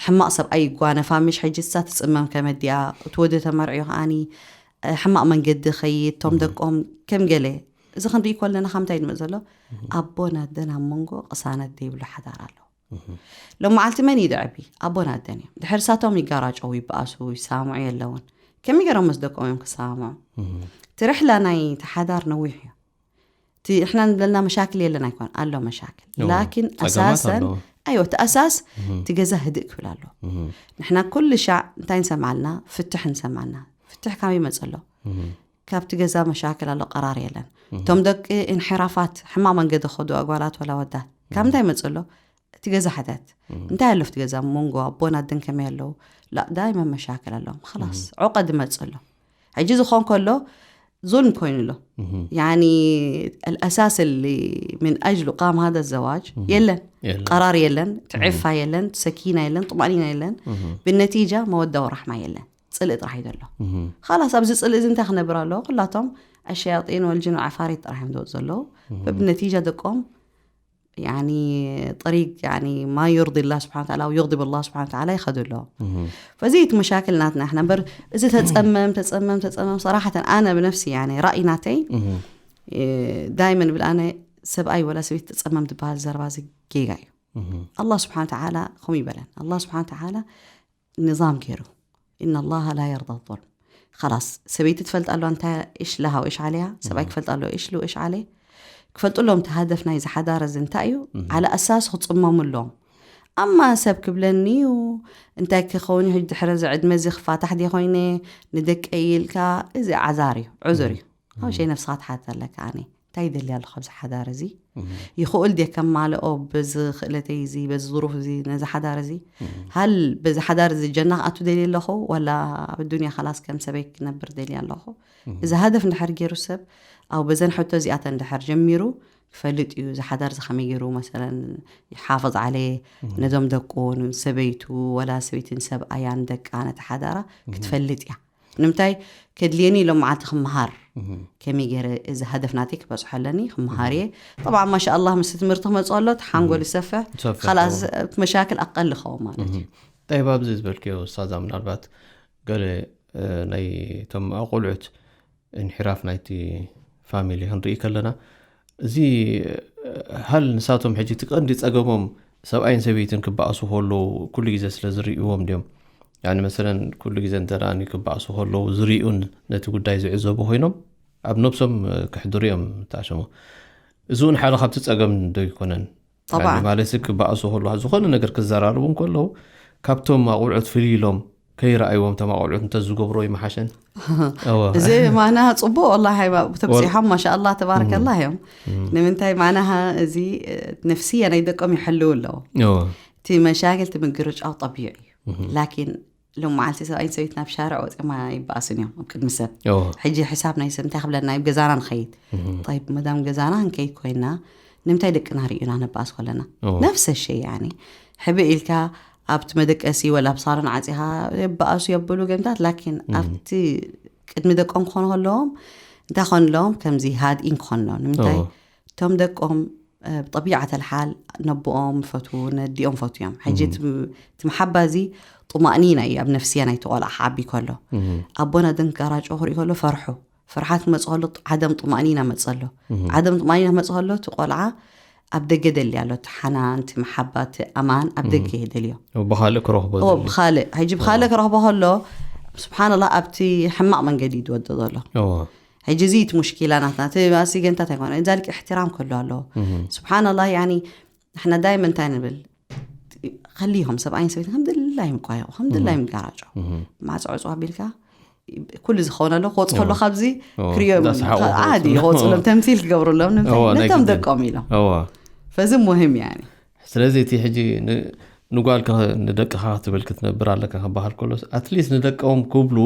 ሕማቕ ሰብኣይ ይጓነፋ ምሽ ሕጂ እሳ ትፅመም ከመዲያ እቲ ወዲ ተመርዕዩ ከዓኒ ሕማቕ መንገዲ ኸይድ ቶም ደቆም ከም ገለ እዚ ክንርኢ ከለና ከምታይ ድመፅ ዘሎ ኣቦን ኣደን ኣብ መንጎ ቅሳነት ዘይብሉ ሓዳር ኣሎ። ሎም መዓልቲ መን እዩ ድዕቢ ኣቦን ኣደን እዮም። ድሕር ሳቶም ይጋራጨው ይበኣሱ ይሰማምዑ የለውን። ከመይ ገይሮም ምስ ደቆም እዮም ክሰማምዑ? እቲ ርሕላ ናይ ተሓዳር ነዊሕ እዩ። እቲ እሕና ንብለና መሻክል የለን ኣይኮን ኣሎ መሻክል ላኪን ኣሳሰን ኣዮ እቲ ኣሳስ እቲ ገዛ ህድእ ክብል ኣሎ። ንሕና ኩሉ ሻዕ እንታይ ንሰማልና ፍትሕ ንሰማልና። ፍትሕ ካብ ይመፅ ኣሎ ካብቲ ገዛ መሻክል ኣሎ ቀራር የለን። እቶም ደቂ እንሒራፋት ሕማቕ መንገዲ ከዱ ኣጓላት ወላ ወዳት ካብ እንታይ ይመፅ ኣሎ? እቲ ገዛ ሕተት እንታይ ኣሎ እቲ ገዛ መንጎ ኣቦን ኣደን ከመይ ኣለዉ? ላ ዳይመን መሻክል ኣለዎም خلاص ዕቀድ ይመፅ ኣሎ። ሕጂ ዝኾን ከሎ ظلم ኮይኑ ኣሎ። يعني الأساس اللي من أجله قام هذا الزواج የለን። ቀራር የለን ትዕፋ የለን ሰኪና የለን ጥማእኒና የለን። بالنتيجة መወዳ ወራሕማ የለን። ፅልእ ጥራሕ እዩ ዘሎ። خلاص ኣብዚ ፅልእ እዚ እንታይ ክነብር ኣለዎ? ኩላቶም الشياطين والجن والعفاريت ጥራሕ እዮም ዝወፁ ዘለዉ። فبالنتيجة ደቆም يعني طريق يعني ما يرضي الله سبحانه وتعالى ويغضب الله سبحانه وتعالى ይኸዱ ኣለዉ። فዚ እቲ መሻክል ናትና እሕና እምበር እዚ ተፀመም ተፀመም ተፀመም صراحة ኣነ ብነፍሲ يعني رأي ናተይ دائما ብል ኣነ ሰብኣይ ወላ ሰበይቲ ተፀመም ዝበሃል ዘረባ እዚ ጌጋ እዩ። الله سبحانه وتعالى ከምኡ ይበለን الله سبحانه وتعالى نظام ገይሩ إن الله لا يرضى الظلم خلاص ሰበይቲ ትፈልጥ ኣለዋ እንታይ إيش لها وإيش عليها ሰብኣይ ክፈልጥ ኣለዎ إيش له وإيش عليه ክፈልጡ ኣለዎም እቲ ሃደፍ ናይዚ ሓዳር እዚ እንታይ እዩ على أساس ክፅመሙ ኣለዎም። ኣማ ሰብ ክብለኒ እዩ እንታይ ክኸውን እዩ ሕጂ ድሕሪ እዚ ዕድመ እዚ ክፋታሕ ድየ ኮይነ ንደቀይ ኢልካ እዚ ዓዛር እዩ ዑዙር እዩ። ሃው ሸይ ነፍስኻ ትሓትት ኣለካ ኣነ እንታይ ይደሊ ኣለኹ ኣብዚ ሓዳር እዚ? ይኽእል ድየ ከማልኦ በዚ ክእለተይ እዚ፣ በዚ ظروف እዚ፣ ነዚ ሓዳር እዚ? ሃል በዚ ሓዳር እዚ ጀና ክኣቱ ደልየ ኣለኹ፣ ወላ ኣብ ዱንያ ኸላስ ከም ሰበይ ክነብር ደልየ ኣለኹ? እዚ ሃደፍ እንድሕር ገይሩ ሰብ፣ ኣብ በዘን ሕቶ እዚኣተን እንድሕር ጀሚሩ፣ ክፈልጥ እዩ፣ እዚ ሓዳር እዚ ከመይ ገይሩ መሰለን ይሓፍዝ ዓለየ፣ ነዞም ደቁ፣ ንሰበይቱ፣ ወላ ሰበይትን ሰብኣያን ደቃ፣ ነቲ ሓዳራ ክትፈልጥ እያ። ንምንታይ ከድልየኒ ኢሎም መዓልቲ ክመሃር፣ ከመይ ገይረ እዚ ሃደፍ ናተይ ክበፅሖ ኣለኒ፣ ክመሃር እየ። ጠብዓ ማሻ ኣላህ ምስ ትምህርቲ ክመፅኦ ኣሎ፣ እቲ ሓንጎል ይሰፍሕ፣ ይሰፍሕ፣ ካላስ መሻክል ኣቀል ይኸውን ማለት እዩ። ጠይብ፣ ኣብዚ ዝበልክዮ ኡስታዛ፣ ምናልባት ገለ እ፣ ናይ እቶም ኣቆልዑት እንሒራፍ ናይቲ ፋሚሊ ክንርኢ ከለና፣ እዚ እ፣ ሃል ንሳቶም ሕጂ እቲ ቀንዲ ጸገሞም ሰብኣይን ሰበይትን ክበኣሱ ከለዉ ኩሉ ግዜ ስለ ዝርእይዎም ድዮም? ያኒ መሰለን ኩሉ ግዜ እንተ ደኣ ክበኣሱ ከለዉ ዝርእዩን ነቲ ጉዳይ ዝዕዘቡ ኮይኖም ኣብ ነብሶም እ፣ ክሕድሩ እዮም ተኣሸሙ። እዚ እውን ሓደ ካብቲ ጸገም ዶ ይኮነን? ጠብዓ። ያኒ ማለት ክበኣሱ ከለዉ ዝኾነ ነገር ክዘራረቡ እንከለዉ ካብቶም ኣቆልዑት ፍልይ ኢሎም ከይረኣይዎም እቶም ኣቆልዑት እንተዝገብሮ ይመሓሸን። እወ። እዚ ማና ጽቡቅ ወላሂ፣ ተብጺሖም ማሻ ኣላህ ተባረከላህ እዮም። ንምንታይ ማናሃ እዚ እ፣ ነፍስያ ናይ ደቆም ይሕልው ኣለዎ። እወ። እቲ መሻክል እቲ ምግርጫው ጠቢዕ እዩ። ላኪን ሎም መዓልቲ ሰብኣይን ሰበይትን ኣብ ሻርዕ ወፂኦም ኣይበኣሱን እዮም ኣብ ቅድሚ ሰብ። እወ። ሕጂ ሕሳብ ናይ ሰብ እንታይ ክብለና እዩ? ገዛና ንኸይድ። ጠይብ መዳም ገዛና ክንከይድ ኮይና ንምንታይ ደቅና ርእዩና ነባኣስ ከለና? እወ። ነፍሰ ሸይ ያኒ ሕቢ ኢልካ ኣብቲ መደቀሲ ወላ ኣብ ሳሎን ዓፂኻ የባኣሱ የብሉ ገምታት፣ ላኪን ኣብቲ ቅድሚ ደቆም ክኾኑ ከለዎም እንታይ ክኾኑ ኣለዎም? ከምዚ ሃድኢን ክኾኑ ኣለዎም። ንምንታይ? እወ። እቶም ደቆም እ፣ ብጠቢዓት ኣልሓል ነቦኦም ፈትዉ፣ ነዲኦም ፈትዮም። ሕጂ እቲ እቲ መሓባ እዚ ጡማእኒና እዩ ኣብ ነፍስያ ናይቲ ቆልዓ ክዓቢ ከሎ። ኣቦና ደንጋራጮ ክርኢ ከሎ ፈርሑ። ፍርሓት ክመጽእ ከሎ ዓደም ጡማእኒና መጽእ ኣሎ። ዓደም ጡማእኒና ክመጽእ ከሎ እቲ ቆልዓ ኣብ ደገ ደሊ ኣሎ። እቲ ሓናን፣ እቲ መሓባ፣ እቲ ኣማን ኣብ ደገ እየ ደልዮ። ብኻልእ ክረኽቦ ኦ፣ ደሊ። ብኻልእ። ሕጂ ብኻልእ ክረኽቦ ከሎ ስብሓንላህ ኣብቲ ሕማቕ መንገዲ እዩ ዝወዶ ዘሎ። እወ። ሕጂ እዚ እቲ ሙሽኪላ ናትና። እቲ ኣሲ ገንታት ኣይኮነ። ዛሊክ እሕትራም ከሎ ኣለዎ። ስብሓንላህ ያኒ ንሕና ዳይመ እንታይ ንብል? ከሊኹም ሰብኣይን ሰበይትን ከም ድላይም ይቋየቑ፣ ከም ድላይም ይጋራጨው። ማዕጾ ዕጹ ኣቢልካ ኩሉ ዝኸውን ኣሎ ክወፁ ከሎ ካብዚ እዎ፣ ክሪኦም እንዳሰሓቑ ክወፁ ዓዲ ኣለዉ። ይወፁሎም ተምሲል ክገብሩሎም ንምንታይ እዎ፣ ናይ ነቶም ግድን። ደቆም ኢሎም እዎ። ፈዚ ሙሂም ያኒ ስለዚ እቲ ሕጂ ን- ንጓልካ ንደቅኻ ክትብል ክትነብር ኣለካ ክበሃል ከሎ ኣትሊስት ንደቀም ክብሉ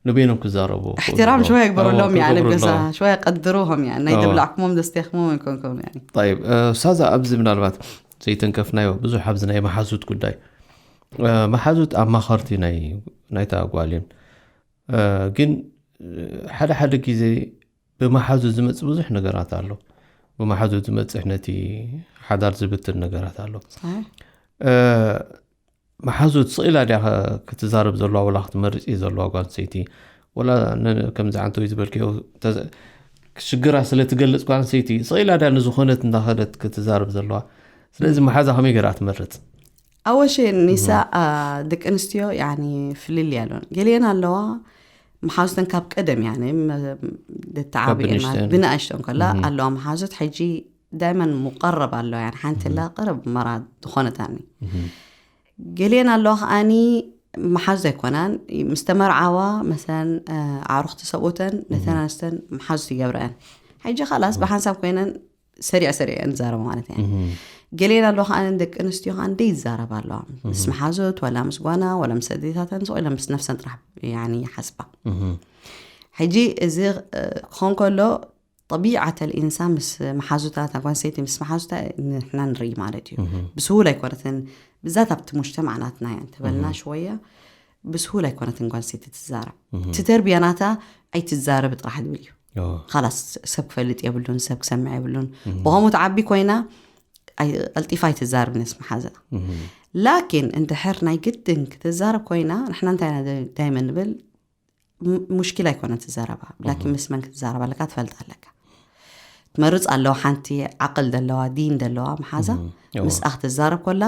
ንበይኖም ክዛረቡ ክኽእሉ እሕትራም ኣለዎም። ሽወያ ግበረሎም እዎ፣ እያ ክገብሩ ነብገዛ ኣለዎም። ሽወያ ቀድሩሆም እያ ናይ እዎ። ደብላዕኩሞም ደስተኽሞም ኣይኮንኩም ያኒ طيب እ፣ ሳዛ ኣብዚ ምናልባት ዘይተንከፍናዮ ብዙሕ ኣብዚ ናይ መሓዙት ጉዳይ እ፣ መሓዙት ኣማኸርቲ ናይ ናይታ ጓል እዮም እ፣ ግን እ፣ ሓደ ሓደ ግዜ ብመሓዙት ዝመጽእ ብዙሕ ነገራት ኣሎ ብመሓዙት ዝመጽእ ነቲ ሓዳር ዝብትን ነገራት ኣሎ صحيح እ፣ መሓዙት ስቕ ኢላ ድያ ክትዛረብ ዘለዋ ወላ ክትመርጽ እዩ ዘለዋ ጓል ኣንስተይቲ ወላ ነ- ከምዚ ዓንተዊ ዝበልክዮ ተዘ- ሽግራ ስለ ትገልጽ ጓል ኣንስተይቲ ስቕ ኢላ ድያ ንዝኾነት እንዳኸደት ክትዛረብ ዘለዋ ስለዚ መሓዛ ከመይ ገይራ ትመርጽ ኣወሸ ኒሳ አ፣ ደቂ ኣንስትዮ ያኒ ፍልል ያለውን ገሊአን ኣለዋ መሓዙተን ካብ ቀደም ያኒ መ- ደተዓብየን ማለት ብንእሽተን። ብንኣሽተን ከላ ኣለዋ መሓዙት ሕጂ ዳይመን ሙቀረብ ኣለዋ ያ ሓንቲ ላ ቅርብ መራ ዝኾነታኒ ገሊአን ኣለዋ ከዓኒ መሓዙት ኣይኮናን ምስ ተመርዓዋ መሰለን ኣዕሩኽቲ ሰብኡተን ነተን ኣንስተን መሓዙት ይገብረአን ሕጂ ካላስ ብሓንሳብ ኮይነን ሰሪዕ ሰሪዕ እየን ዝዛረባ ማለት እየን ገሊአን ኣለዋ ከዓኒ ደቂ ኣንስትዮ ከዓ እንደ ይዛረባ ኣለዋ ምስ መሓዙት ወላ ምስ ጓና ወላ ምስ ኣዴታተን ስቕ ኢለን ምስ ነፍሰን ጥራሕ ያኒ ይሓስባ ሕጂ እዚ ክኾን ከሎ ጠቢዓተ ልኢንሳን ምስ መሓዙታ እታ ጓል ኣንስተይቲ ምስ መሓዙታ ንሕና ንርኢ ማለት እዩ ብስሁል ኣይኮነትን ብዛት ኣብቲ ሙጅተማዕ ናትና እያ እንተበልና ሽወያ ብስሁል ኣይኮነትን ጓል ኣንስተይቲ ትዛረብ እቲ ተርቢያ ናታ ኣይትዛረብ ጥራሕ ዝብል እዩ ካላስ ሰብ ክፈልጥ የብሉን ሰብ ክሰምዕ የብሉን ብኸምኡ ትዓቢ ኮይና ኣይ- ቀልጢፋ ኣይትዛረብ ነስ መሓዛ ላኪን እንድሕር ናይ ግድን ክትዛረብ ኮይና ንሕና እንታይ ኢና ዳይመ ንብል ም- ሙሽኪል ኣይኮነን ትዛረባ ላኪን ምስ መን ክትዛረብ ኣለካ ትፈልጥ ኣለካ ትመርፅ ኣለዋ ሓንቲ ዓቅል ዘለዋ ዲን ዘለዋ መሓዛ ምስኣ ክትዛረብ ኮላ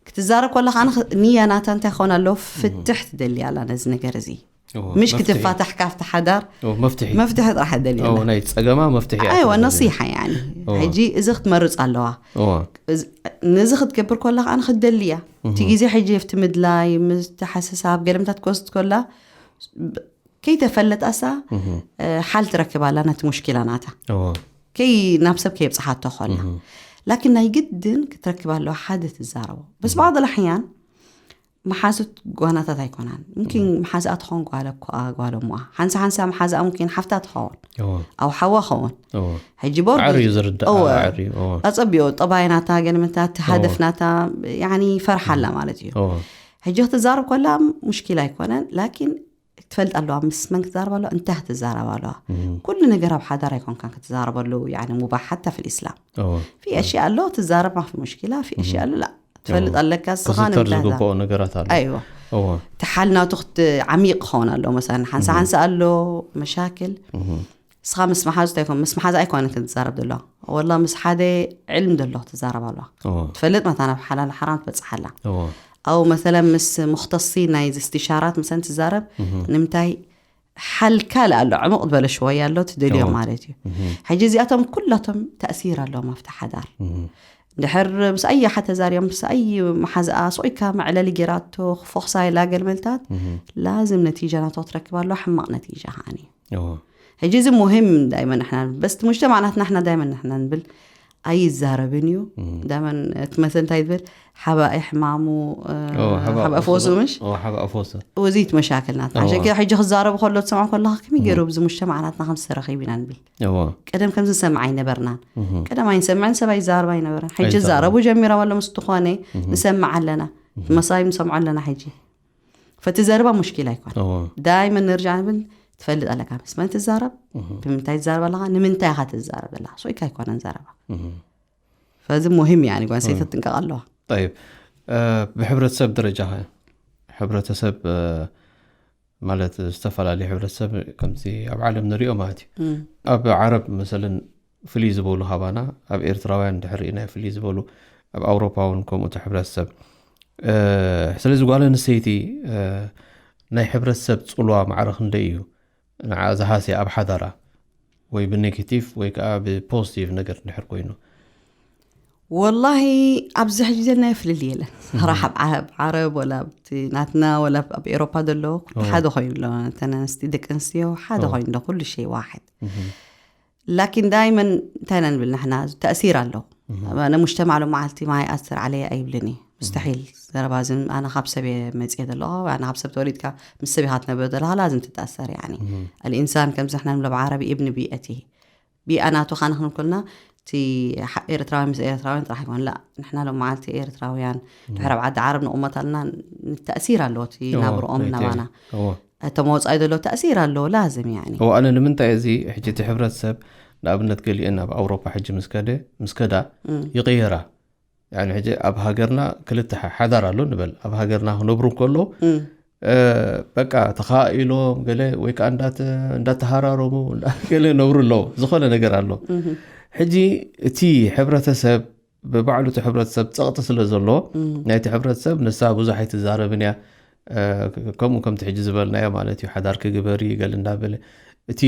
ክትዛረብ ኮላ ከዓ ንኽ- ንያ ናታ እንታይ ክኸውን ኣለዎ ፍትሕ ትደሊ ኣላ ነዚ ነገር እዚ እዎ፣ ምሽ መፍትሒ። ክትፋታሕ ካብቲ ሓዳር እዎ፣ መፍትሒ። መፍትሒ ጥራሕ ደሊ እዎ፣ ኣላ ናይ ጸገማ መፍትሒ እያ ኣይወ ትደሊ። ነሲሓ ያኒ እዎ። ሕጂ እዚ ክትመርፅ ኣለዋ እዎ። እዚ- ነዚ ክትገብር ኮላ ከዓ ንክትደሊ እያ እቲ ግዜ ሕጂ ኣብቲ ምድላይ ምስተሓሰሳብ ገለምታት ክወስድ ኮላ ብ- ከይተፈለጣሳ እ፣ ሓል ትረክብ ኣላ ነቲ ሙሽኪላ ናታ እዎ። ከይ ናብ ሰብ ከየብፅሓቶ ከላ ላኪን ናይ ግድን ክትረክብ ኣለዋ ሓደ ትዛረቦ። በስ بعض الأحيان መሓዙት ጓናታት ኣይኮናን ምኪን መሓዝኣ ትኸውን ጓለ ኮኣ ጓለ ሞኣ ሓንሳ ሓንሳ መሓዝኣ ምኪን ሓፍታ ትኸውን ኣብ ሓዋ ኸውን ሕጂ ቦርድ ዓርዩ ዝርዳእ እወ። ዓርዩ እወ። ኣጸቢኦ ጠባይ ናታ ገለመንታት ሃደፍ ናታ ያኒ ፈርሓላ ማለት እዩ። እወ። ሕጂ ክትዛረብ ከላ ሙሽኪል ኣይኮነን ላኪን ትፈልጥ ኣለዋ ምስ መን ክትዛረብ ኣለዋ እንታይ ክትዛረብ ኣለዋ። ኩሉ ነገር ኣብ ሓዳር ኣይኮንካን ክትዛረበሉ ያኒ ሙባሕ ሓታ في الإسلام እወ። في أشياء ኣሎ ትዛረብ ማፊ ሙሽኪላ في أشياء ኣሎ ላ ትፈልጥ ኣለካ እስኻ ክዝተር ንምንታይ ዝግብኦ ነገራት ኣሎ ኣይዋ እወ። እቲ ሓል ናቱ ክት ዓሚቕ ክኸውን ኣሎ መሰለን ሓንሳ ሓንሳ ኣሎ መሻክል እስኻ ምስ መሓዙት ኣይኮን ምስ መሓዝ ኣይኮነ ክትዛረብ ዘሎ ወላ ምስ ሓደ ዕልም ዘሎ ክትዛረብ ኣለዋ እወ። ትፈልጥ መታ ናብ ሓላል ሓራም ትበፅሓላ እወ። ኣው መሰለን ምስ ሙክተሲ ናይ ዝስትሻራት ምሰን ትዛረብ ንምንታይ ሓል ካልእ ኣሎ ዕሙቕ ዝበለ ሽወያ ኣሎ ትደልዮ እወ። ማለት እዩ። ሕጂ እዚኣቶም ኩላቶም ተእሲር ኣለዎም ኣብቲ ሓዳር ድሕር ምስ ኣየ ሓተዛርዮም ምስ ኣይ መሓዝኣ ስቑይካ መዕለሊ ጌራቶ ክፎኽሳ ኢላ ገልመልታት ላዝም ነቲጃ ናቶ ክትረክብ ኣለዋ ሕማቕ ነቲጃ ከዓኒ እዩ። እወ። ሕጂ እዚ ሙሂም ዳይመን ንሕና ንብል በስ እቲ ሙጅተማዕ ናትና ንሕና ዳይመን ንሕና ንብል ኣይዛረብን እዩ። ዳይመን እቲ መሰል እንታይ ትብል ሓባእ ሕማሙ እወ፣ ሓባእ ሓባእ ፈወሱ ምሽ እወ፣ ሓባእ ፈወሱ ወዚት መሻክል ናትና እወ። ዓሸን ከ ሕጂ ክዛረቡ ከሎ ትሰምዖ ከለኻ ከመይ ገይሩ ብዚ ሙጅተማዕ ናትና ከምዚ ተረኺብ ኢና ንብል እወ። ቀደም ከምዚ ንሰምዕ ኣይነበርናን። ቀደም ኣይንሰምዕን ሰብ ኣይዛረብ ኣይነበረን። ሕጂ ኣይዛረብ። ዛረቡ ጀሚሮም ኣሎ ምስ ዝኾነ ንሰምዕ ኣለና መሳይ ንሰምዖ ኣለና። ሕጂ ፈቲ ዘረባ ሙሽኪል ኣይኮን እወ። ዳይመን ንርጃ ንብል ትፈልጥ ኣለካ ምስ መን ትዛረብ ብምንታይ ትዛረብ ኣለኻ ንምንታይ ኢኻ ትዛረብ ዘለኻ ሶይካ ኣይኮነን ዘረባ። ፈዚ ሙሂም ያኒ ጓንሰይቲ ትጥንቀቕ ኣለዋ። طيب እ፣ ብሕብረተሰብ ደረጃ ኸ ሕብረተሰብ እ፣ ማለት ዝተፈላለዩ ሕብረተሰብ ከምዚ ኣብ ዓለም ንሪኦ ማለት እዩ። ኣብ ዓረብ መሰለን ፍልይ ዝበሉ ካባና ኣብ ኤርትራውያን ድሕር ርኢና ፍልይ ዝበሉ ኣብ ኣውሮፓ እውን ከምኡ እቲ ሕብረተሰብ እ፣ ስለዚ ጓል ኣንስተይቲ እ፣ ናይ ሕብረተሰብ ፅልዋ ማዕረ ክንደይ እዩ ንዓ ዝሃስያ ኣብ ሓዳራ ወይ ብኔጌቲቭ ወይ ከዓ ብፖዚቲቭ ነገር እንድሕር ኮይኑ ወላሂ ኣብዚ ሕጂ ዘናዮ ፍልል የለን ራሓ ኣብ ዓረብ ወላ ኣብቲ ናትና ወላ ኣብ ኤሮፓ ዘሎ ኩሉ ሓደ ኮይኑ ኣሎ ተን ኣንስቲ ደቂ ኣንስትዮ ሓደ ኮይኑ ኣሎ ኩሉ ሸይ ዋሕድ ላኪን ዳይመን እንታይ ኢና ንብል ንሕና ተእሲር ኣሎ ኣነ ሙጅተማዕ ሎም መዓልቲ ማይ ኣስር ዓለየ ኣይብልን እዩ ምስተሒል ዘረባ ዝን ኣነ ካብ ሰብ እየ መፅየ ዘለኹ ኣነ ካብ ሰብ ተወሊድካ ምስ ሰብ ኢኻ ትነብር ዘለኻ ላዝም ትተኣሰር ያኒ ኣልኢንሳን ከምዚ ንሕና ንብሎ ብዓረቢ ኢብን ቢአቲ ቢኣ ናቱ ኻነ ክንብል ከለና እቲ ኤርትራውያን ምስ ኤርትራውያን ጥራሕ ይኮን ላ ንሕና ሎም መዓልቲ ኤርትራውያን ድሕሪ ኣብ ዓዲ ዓረብ ንቕመት ኣለና ተእሲር ኣለዎ እቲ ናብርኦም ናባና እቶም ወፃኢ ዘሎ ተእሲር ኣለዎ ላዝም ያኒ እወ ኣነ ንምንታይ እዚ ሕጂ እቲ ሕብረተሰብ ንኣብነት ገሊአን ኣብ ኣውሮፓ ሕጂ ምስ ከደ ምስ ከዳ ይቕየራ ያኒ ሕጂ ኣብ ሃገርና ክልተ ሓ- ሓዳር ኣሎ ንበል ኣብ ሃገርና ክነብሩ እንከሎ እ፣ በቃ ተኻኢሎም ገለ ወይ ከዓ እንዳተ- እንዳተሃራረሙ እንዳ- ገለ ነብሩ ኣለዉ ዝኾነ ነገር ኣሎ ሕጂ እቲ ሕብረተሰብ ብባዕሉ እቲ ሕብረተሰብ ፀቕጢ ስለ ዘሎ ናይቲ ሕብረተሰብ ንሳ ብዙሕ ኣይትዛረብን እያ እ፣ ከምኡ ከምቲ ሕጂ ዝበልናዮ ማለት እዩ ሓዳር ክግበሪ ገል እንዳበለ እቲ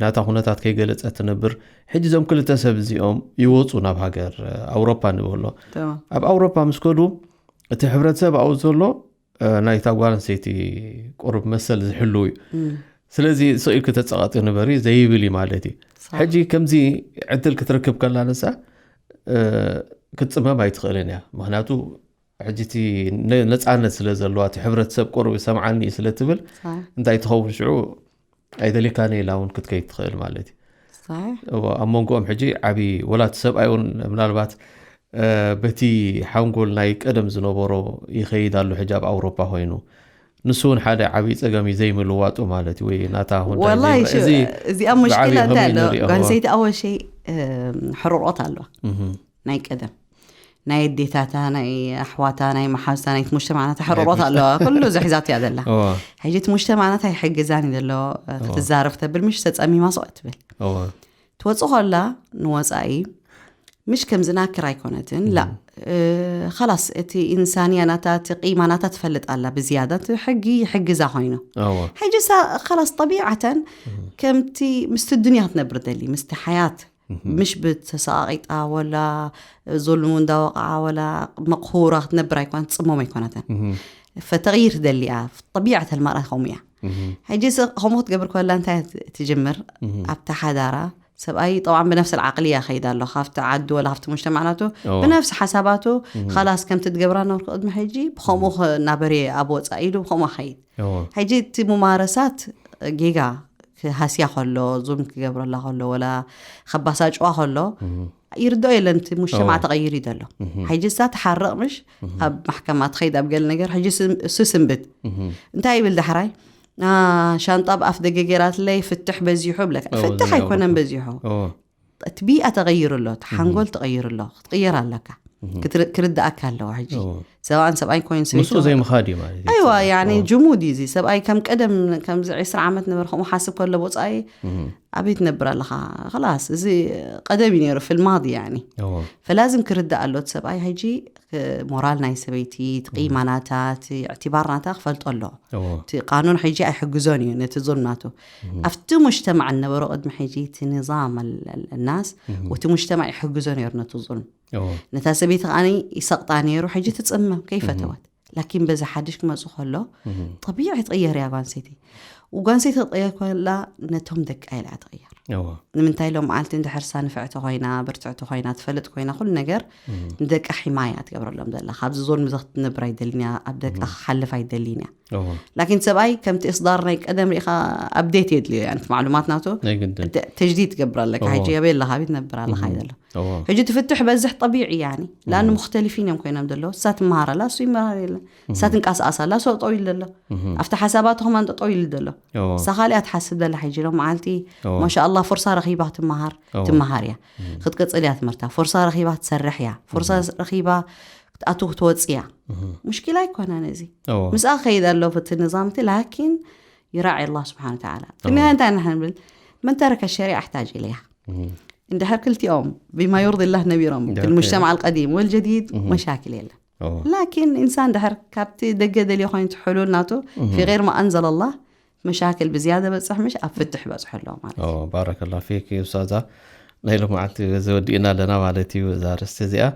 ናታ ኩነታት ከይገለፀ ትነብር ሕጂ እዞም ክልተ ሰብ እዚኦም ይወፁ ናብ ሃገር እ፣ ኣውሮፓ ንበሎ ተማም ኣብ ኣውሮፓ ምስ ከዱ እቲ ሕብረተሰብ ኣብኡ ዘሎ እ፣ ናይታ ጓል ኣንስተይቲ ቁሩብ መሰል ዝሕልው እዩ ስለዚ ስቕ ኢልኪ ተፀቓጢ ንበሪ ዘይብል እዩ ማለት እዩ ሕጂ ከምዚ ዕድል ክትረክብ ከላ ንሳ እ፣ ክትፅመም ኣይትኽእልን እያ ምክንያቱ ሕጂ እቲ ነ- ነፃነት ስለ ዘለዋ እቲ ሕብረተሰብ ቁሩብ ይሰምዓኒ እዩ ስለ ትብል صح እንታይ ትኸውን ሽዑ ኣይደሊካኒ ኢላ እውን ክትከይድ ትኽእል ማለት እዩ صح እወ፣ ኣብ መንጎኦም ሕጂ ዓብዪ ወላ እቲ ሰብኣይ እውን ምናልባት እ፣ በቲ ሓንጎል ናይ ቀደም ዝነበሮ ይኸይድ ኣሎ ሕጂ ኣብ ኣውሮፓ ኮይኑ ንሱ እውን ሓደ ዓብዪ ፀገም እዩ ዘይምልዋጡ ማለት እዩ ወይ ናታ ሁንዳይ ወላሂ ዘይምል- ሽ- እዚ እዚኣ ሙሽኪላ ብዓብዪ እንታይ ከመይ ኣሎ ንሪኦ? ጓንሰይቲ ኣወሸይ ሕሩሮት ኣለዋ ናይ ቀደም ናይ ኣዴታታ ናይ ኣሕዋታ ናይ መሓዝታ ናይ ሙሽተማዕናታ ሕሩሮት ኣለዋ ኩሉ እዚ ሒዛቶ እያ ዘላ እወ፣ ሕጂ እቲ ሙሽተማዕናታ ይሕግዛን እዩ ዘሎ ክትዛረብ ተብል ምሽ ተፀሚማ ስቕ ትብል እወ፣ ትወፅእ ከላ ንወፃኢ ምሽ ከም ዝናክር ኣይኮነትን ላ እ፣ ኸላስ እቲ ኢንሳንያ ናታ እቲ ቂማ ናታ ትፈልጥ ኣላ ብዝያዳ እቲ ሕጊ ይሕግዛ ኮይኑ እወ፣ ሕጂ ሳ ኸላስ ጠቢዓተን ከምቲ ምስቲ ዱንያ ክትነብር ደሊ ምስቲ ሓያት ምሽ ብተሰቃቂጣ ወላ ዞልሙ እንዳወቃዓ ወላ መቅሁራ ክትነብር ኣይኮነት ፅሞም ኣይኮነተን ፈተغይር ትደሊ እያ ጠቢዓት ልመርኣ ከምኡ እያ ሕጂ ስ- ከምኡ ክትገብር ከላ እንታይ ትጅምር ኣብታ ሓዳራ ሰብኣይ ጠብዓን ብነፍስ ዓቅልያ ከይድ ኣሎ ካብቲ ዓዲ ወላ ካብቲ ሙጅተማዕ ናቱ ብነፍሲ ሓሳባቱ ካላስ ከምቲ ትገብራ ነበርኩ ቅድሚ ሕጂ ብከምኡ ክናበርየ ኣብ ወፃኢ ኢሉ ብከምኡ ከይድ ሕጂ እቲ ሙማረሳት ጌጋ ክሃስያ ከሎ ዙም ክገብረላ ከሎ ወላ ከባሳጭዋ ከሎ ይርድኦ የለን እቲ ሙጅተማዕ ተቐይሩ እዩ ዘሎ ሕጂ እሳ ትሓርቕ ምሽ ኣብ ማሕከማ ትኸይድ ኣብ ገለ ነገር ሕጂ እሱ ስንብት እንታይ ይብል ዳሕራይ ሻንጣ ብኣፍ ደገ ገይራትለይ ፍትሕ በዚሑ ብለካ ፍትሕ ኣይኮነን በዚሑ እቲ ቢኣ ተቐይሩ ኣሎ እቲ ሓንጎል ተቐይሩ ኣሎ ክትቕየር ኣለካ ክርዳእካ ኣለዎ ሕጂ ሰብኣን ሰብኣይ ኮይኑ ምስኡ ዘይምኻድ እዩ ማለት እዩ ኣይዋ ያኒ ጅሙድ እዩ እዚ ሰብኣይ ከም ቀደም ከምዚ ዕስራ ዓመት ነበረ ከምኡ ሓስብ ከሎ ብፃይ ኣበይ ትነብር ኣለኻ ላስ እዚ ቀደም እዩ ነይሩ ፊልማዲ ያኒ ፈላዝም ክርዳእ ኣሎ እቲ ሰብኣይ ሕጂ ሞራል ናይ ሰበይቲ እቲ ቂማ ናታ እቲ ዕቲባር ናታ ክፈልጦ ኣሎ እቲ ቃኑን ሕጂ ኣይሕግዞን እዩ ነቲ ዞን ናቱ ኣብቲ ሙጅተማዕ ነበሮ ቅድሚ ሕጂ እቲ ንዛም ናስ ወቲ ሙጅተማዕ ይሕግዞ ነይሩ ነቲ ዞን ነታ ሰበይቲ ከዓኒ ይሰቕጣ ነይሩ ሕጂ ትፅመም ከይፈተወት ላኪን በዚ ሓድሽ ክመፁ ከሎ ጠቢዕ ትቕየር እያ ጓንሰይቲ ጓንሰይቲ ክትቕየር ከላ ነቶም ደቃ ኢላ ትቕየር ንምንታይ ሎም መዓልቲ እንድሕር ሳ ንፍዕቲ ኮይና ብርትዕቲ ኮይና ትፈልጥ ኮይና ኩሉ ነገር ንደቃ ሒማያ ትገብረሎም ዘላ ካብዚ ዞን ምዘ ክትነብር ኣይደልን እያ ኣብ ደቃ ክሓልፍ ኣይደልን እያ ላኪን ሰብኣይ ከምቲ እስዳር ናይ ቀደም ሪኢኻ ኣብዴት የድልዮ ያ እቲ ማዕሉማት ናቱ ተጅዲድ ትገብር ኣለካ ሕጂ የበይ ኣለካ ቤት ነብር ኣለካ እዩ ዘሎ ሕጂ ትፍትሕ በዝሕ ጠቢዕ እያ ላን ሙክተሊፊን እዮም ኮይኖም ዘለዉ እሳ ትመሃር ኣላ እሱ ይመሃር የለን እሳ ትንቀሳቀስ ኣላ ሰው ጠው ይለሎ ኣብቲ ሓሳባቱ ከማን ጠጠው ይል ዘሎ እሳ ካሊኣ ትሓስብ ዘላ ሕጂ ሎም መዓልቲ ማሻ ኣላ ፎርሳ ረኺባ ትመሃር ትመሃር እያ ክትቅፅል እያ ትምህርታ ፎርሳ ረኺባ ትሰርሕ እያ ፎርሳ ረኺባ ክትኣቱ ክትወፅእ እያ ሙሽኪላ ኣይኮነን እዚ ምስኣ ከይድ ኣሎ እቲ ንዛምቲ ላኪን ይራዒ ኣላ ስብሓን ተዓላ ክንያ እንታይ ንሕን ብል መን ተረከ ሸሪዓ ኣሕታጅ ኢለያ እንድሕር ክልቲኦም ብማ ዩርዲ ላህ ነቢሮም ፊ ልሙጅተማዕ ኣልቀዲም ወልጀዲድ መሻክል የለን ላኪን ኢንሳን ድሕር ካብቲ ደገ ደልዮ ኮይኑ ትሕሉል ናቱ ፊ غير ما أنزل الله መሻክል ብዝያደ በፅሕ ምሽ ኣብ ፍትሕ በፅሑ ኣለዎ ማለት እዩ ባረከላ ፊክ ውሳዛ ናይ ሎመዓልቲ እዚ ወዲእና ኣለና ማለት እዩ እዛ ርስቲ እዚኣ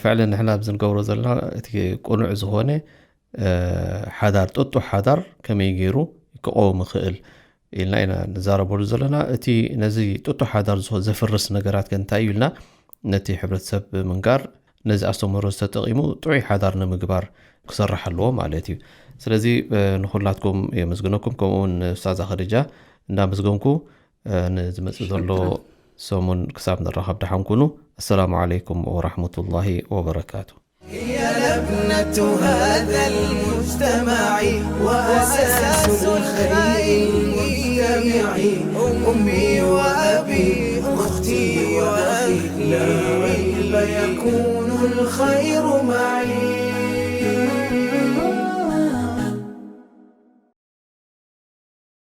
ፍዕሊ ንሕና ኣብዚ ንገብሮ ዘለና እቲ ቁኑዕ ዝኾነ ሓዳር ጥጡ ሓዳር ከመይ ገይሩ ክቐውም ይኽእል ኢልና ኢና ንዛረበሉ ዘለና እቲ ነዚ ጥጡ ሓዳር ዘፍርስ ነገራት ከ እንታይ እዩ ኢልና ነቲ ሕብረተሰብ ብምንጋር ነዚ ኣስተምህሮ ዝተጠቒሙ ጥዑይ ሓዳር ንምግባር ክሰርሕ ኣለዎ ማለት እዩ ስለዚ ንኩላትኩም የመስግነኩም ከምኡውን ንስታዛ ከድጃ እንዳመስገንኩ ንዝመፅእ ዘሎ ሰሙን ክሳብ ንራኸብ ደሓን ኩኑ ኣሰላሙ ዓለይኩም ወራሕመቱላሂ ወበረካቱ هي لبنة هذا المجتمع وأساس الخير المجتمع أمي وأبي أختي وأخي لا ريب يكون الخير معي